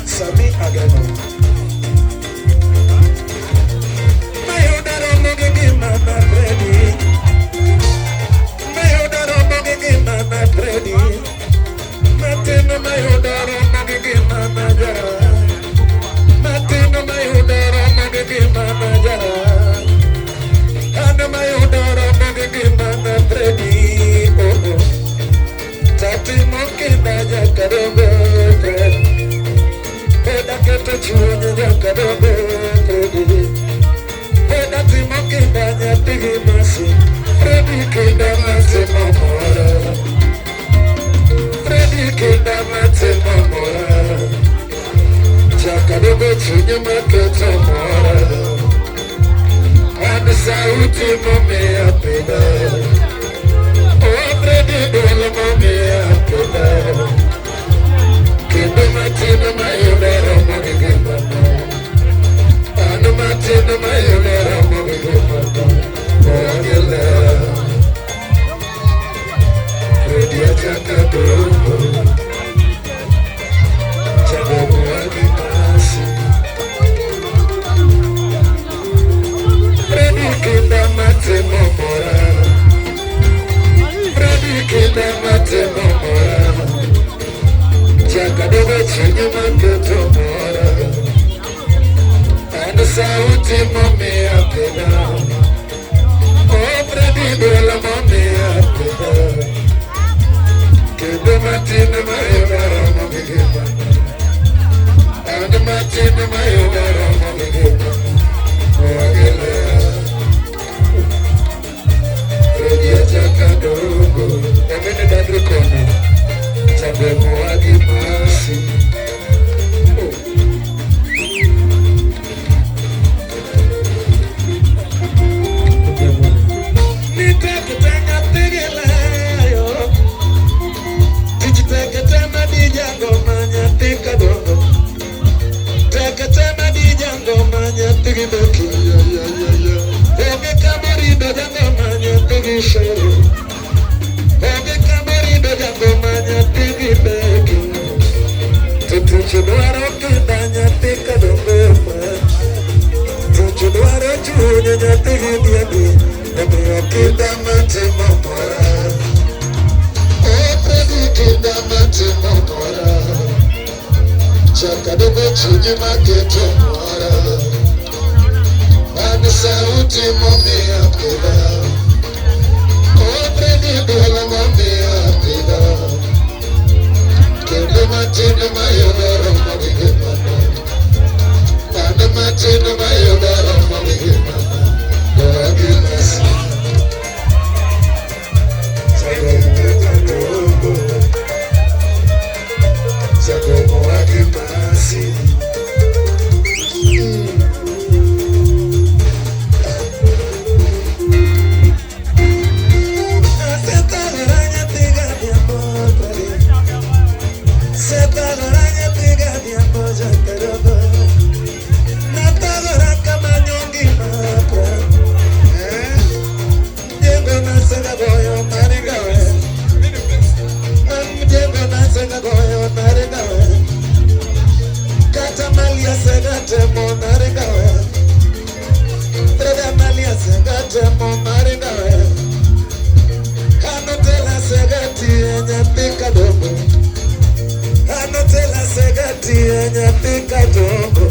Sami Agano. Mayuda romo gi gima na Freddy. Mayuda romo gi gima na Freddy. Matino mayuda romo gi gima na Jara. Matino mayuda romo gi gima na Jara. Ano mayuda romo gi gima nyathi gi masi. Fredi kinda matimo mora. Fredi kinda matimo mora. Chakadogo chunye maketo mora. An sauti momiya pida. Oh Fredi dwol momiya pida. Kendo matin mayudo romo gi ngimana. An matin mayudo romo gi ngimana. Oagila. Fredi achakadogo. Jagomo agi masi. Fredi kinda matimo mora. Fredi kinda matimo mora. Chakadogo chunye maketo mora. An sauti momiya pida. Oh Fredi dwol momiya pida. Kendo matin mayudo romo gi ngimana. An matin mayudo romo gi ngimana. Oagila. Fredi achakadogo. Emene dadri kono. Jagomo agi masi. Oh. Nitekete nyathi gi layo. Tich tekete madi jangoma nyathi kadongo. Tekete madi jangoma nyathi gi beki. Onge kamorido jangoma nyathi gi sheri. Onge kamorido jangoma nyathi gi beki. To tich dwaro kinda nyathi kadongo. Tich dwaro chuny nyathi gi diegi. Omiyo kinda matimo mora. Oh Fredi kinda matimo mora. Chakadogo chunye maketo mora. An sauti momiya pida. Oh Fredi dwol momiya pida. Kendo matin mayudo romo gi ngimana. An matin mayudo romo gi ngimana. Oagilasi. Jagomo Jagomo agi masi. Asetagora nyathi gadhiambo Fredi. Setagora nyathi gadhiambo jakadogo. Natagora kamanyo ngima Fredi. Mjengo nasega goyo maringawe. Mjengo nasega goyo maringawe. Kata malia sega temo maringawe. Freda malia sega temo maringawe. Anotela sega tie nyathi kadongo. Anotela sega tie nyathi kadongo.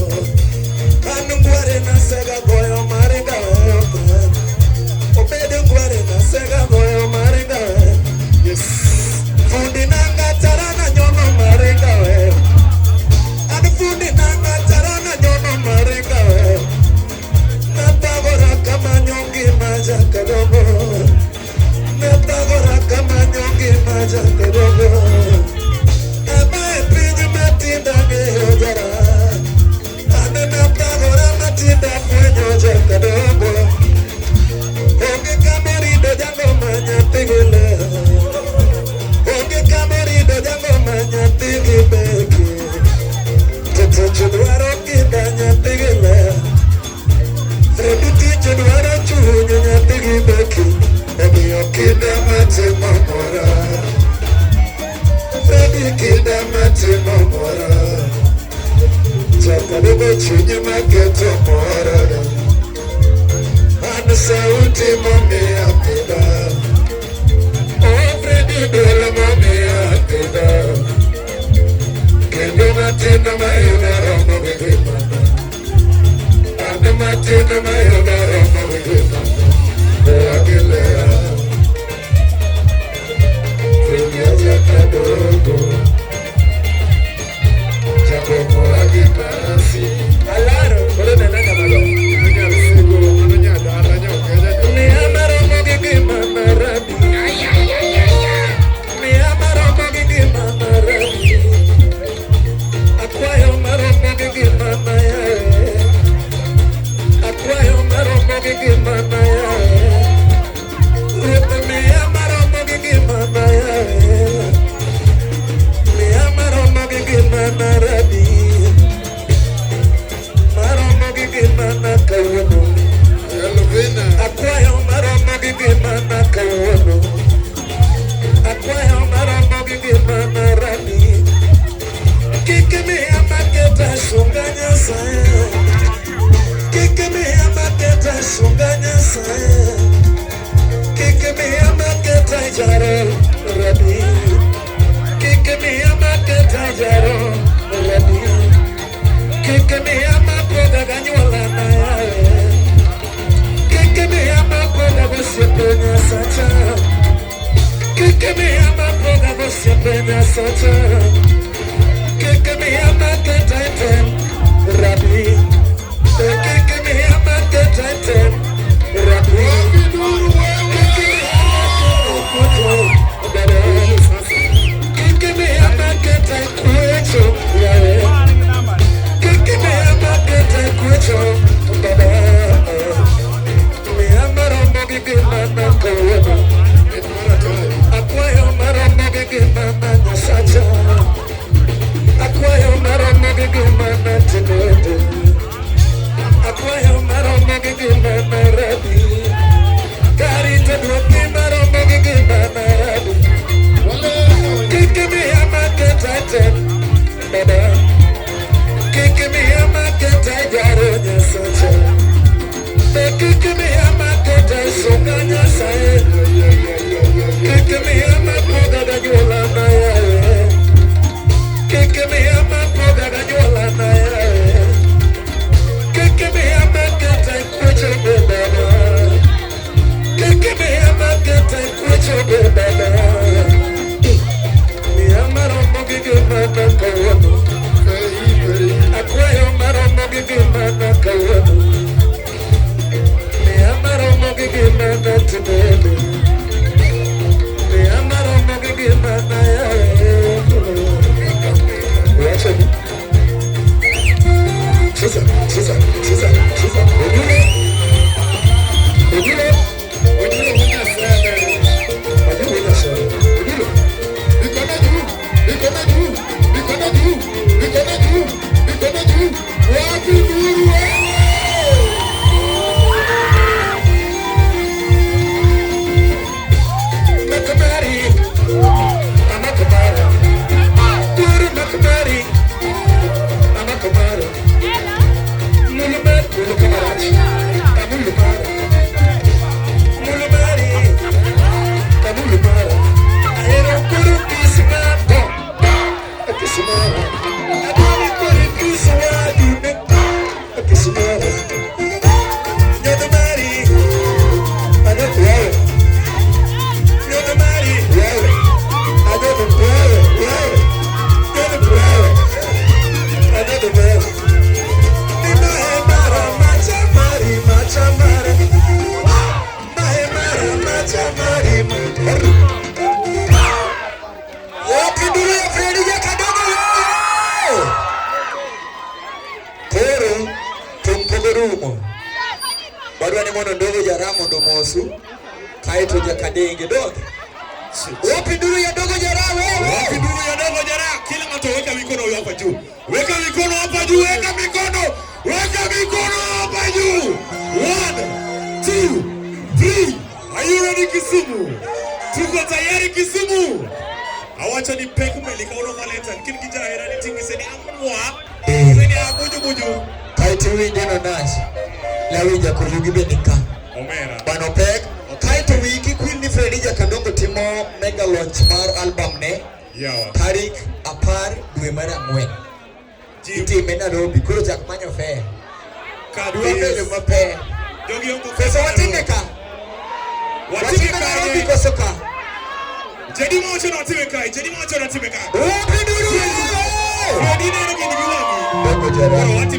An ngware nasega goyo maringawe. Obedo ngware nasega goyo maringawe. Yes. Fundi nanga tarana nyono maringawe. An fundi nanga tarana nyono maringawe. Natagora kamanyo ngima jakadongo. Natagora kamanyo ngima jakadongo. Ama e piny matinda ng'eyo jara. An natagora matinda fwenyo jakadongo. Onge kamorido jangoma nyathi gi ler. Onge kamorido jangoma nyathi gi beki. To tich dwaro kinda nyathi gi ler. Fredi tich dwaro chuny nyathi gi beki. Omiyo kinda matimo mora. Fredi kinda matimo mora. Chakadogo chunye maketo mora. An sauti momiya pida. Oh Fredi dwol momiya pida. Kendo matin mayudo romo gi ngimana. An matin mayudo romo gi ngimana. Oagilea. Fredi achakadogo. Jagomo agi masi. Alaro, koro nena nyamalo. Mano nyar sigo, mano nyar dala, nyo kenya. Kik miya maketa jaro rabi. Kik miya maketa jaro rabi. Kik miya mapoga ganyuola na yaye. Kik miya mapoga gosiepe Nyasacha. Kik miya mapoga gosiepe Nyasacha. Kik miya maketa tem rabi. Kik miya maketa tem rabi. Wapi nduru wewe? Kik miya maketa kwecho yaye. Kik miya maketa kwecho baba. Miya maromo gi gimana kawuono. Bed maratari. Akwayo maromo gi gimana Nyasacha. Akwayo maromo gi gimana tinende. Akwayo maromo gi gimana rabi. Karito duoki maromo gi gimana rabi. Wale. Kik miya maketa tem baba. Kik miya maketa jaro Nyasacha. Be kik miya maketa sunga Nyasaye. Yeah, yeah, yeah, yeah, yeah. Kik miya mapoga ganyuola na yaye. Kik miya mapoga ganyuola na yaye. Kik miya maketa kwecho be baba. Kik miya maketa kwecho be baba. Miya maromo gi gimana kawuono. Hey, hey. Akwayo maromo gi gimana kawuono. Miya maromo gi gimana tinende. Miya maromo gi gimana yaye. Wacho ni. Cheza, cheza, cheza, cheza. Ojule. Ojule. Ojulu Nyasaye. Ojule Nyasaye. Ojule. Mikono juu, mikono juu, mikono juu, mikono juu, mikono juu. Wapi nduru wewe? Makamari. Amakamara. Duru makamari. Amakamara. Mulumar, mulukamarachi. Amulumara. Mulumari. Amulumara. Ahero kuru kisima. Kisimara. Adwaro kuru kisima dune. Kisimara. Nyodomari. Ano wewe. Nyodomari. Wewe. Another wewe. Wewe. Another wewe. Another wewe. Mahe mara macha mari macha mara. Mahe mara macha mari mara. Wapi nduru ya Fredi Jakadongo wewe? Koro tumpogo rumo. Wadwa ni mondo Ndogo Jara mondo mosu kaeto Jakadenge doge. Wapi nduru ya Dogo Jara wewe? Wapi nduru ya Dogo Jara? Kila mtu weka mikono hapa juu. Weka mikono hapa juu, weka mikono. Weka mikono hapa juu. 1 2 3. Are you ready, Kisumu? Tuko tayari, Kisumu? Awacho ni pek meli kawuono Valentine. Kin gi jahera ni ting'ise ni amwa. Ise ni abuju buju. Kaeto iwinje no Nash. Lawinja koyugi bende ka. Omera. Bano pek. Kaeto wiki kwil ni Fredi Jakadongo timo mega launch mar album ne Yawa. tarik 10 dwe mar 4. Itime Nairobi. Koro chak manyo fare. Dwa bedo Kabisa. maber. Jogi ongo Pesa watime ka. Watime Watime Nairobi kae. koso ka. Jadi mawacho ni watime kae. Jadi mawacho ni watime kae. Wapi nduru wewe? Fredi neno gini gi wang'i. Dogo Jara. Koro watime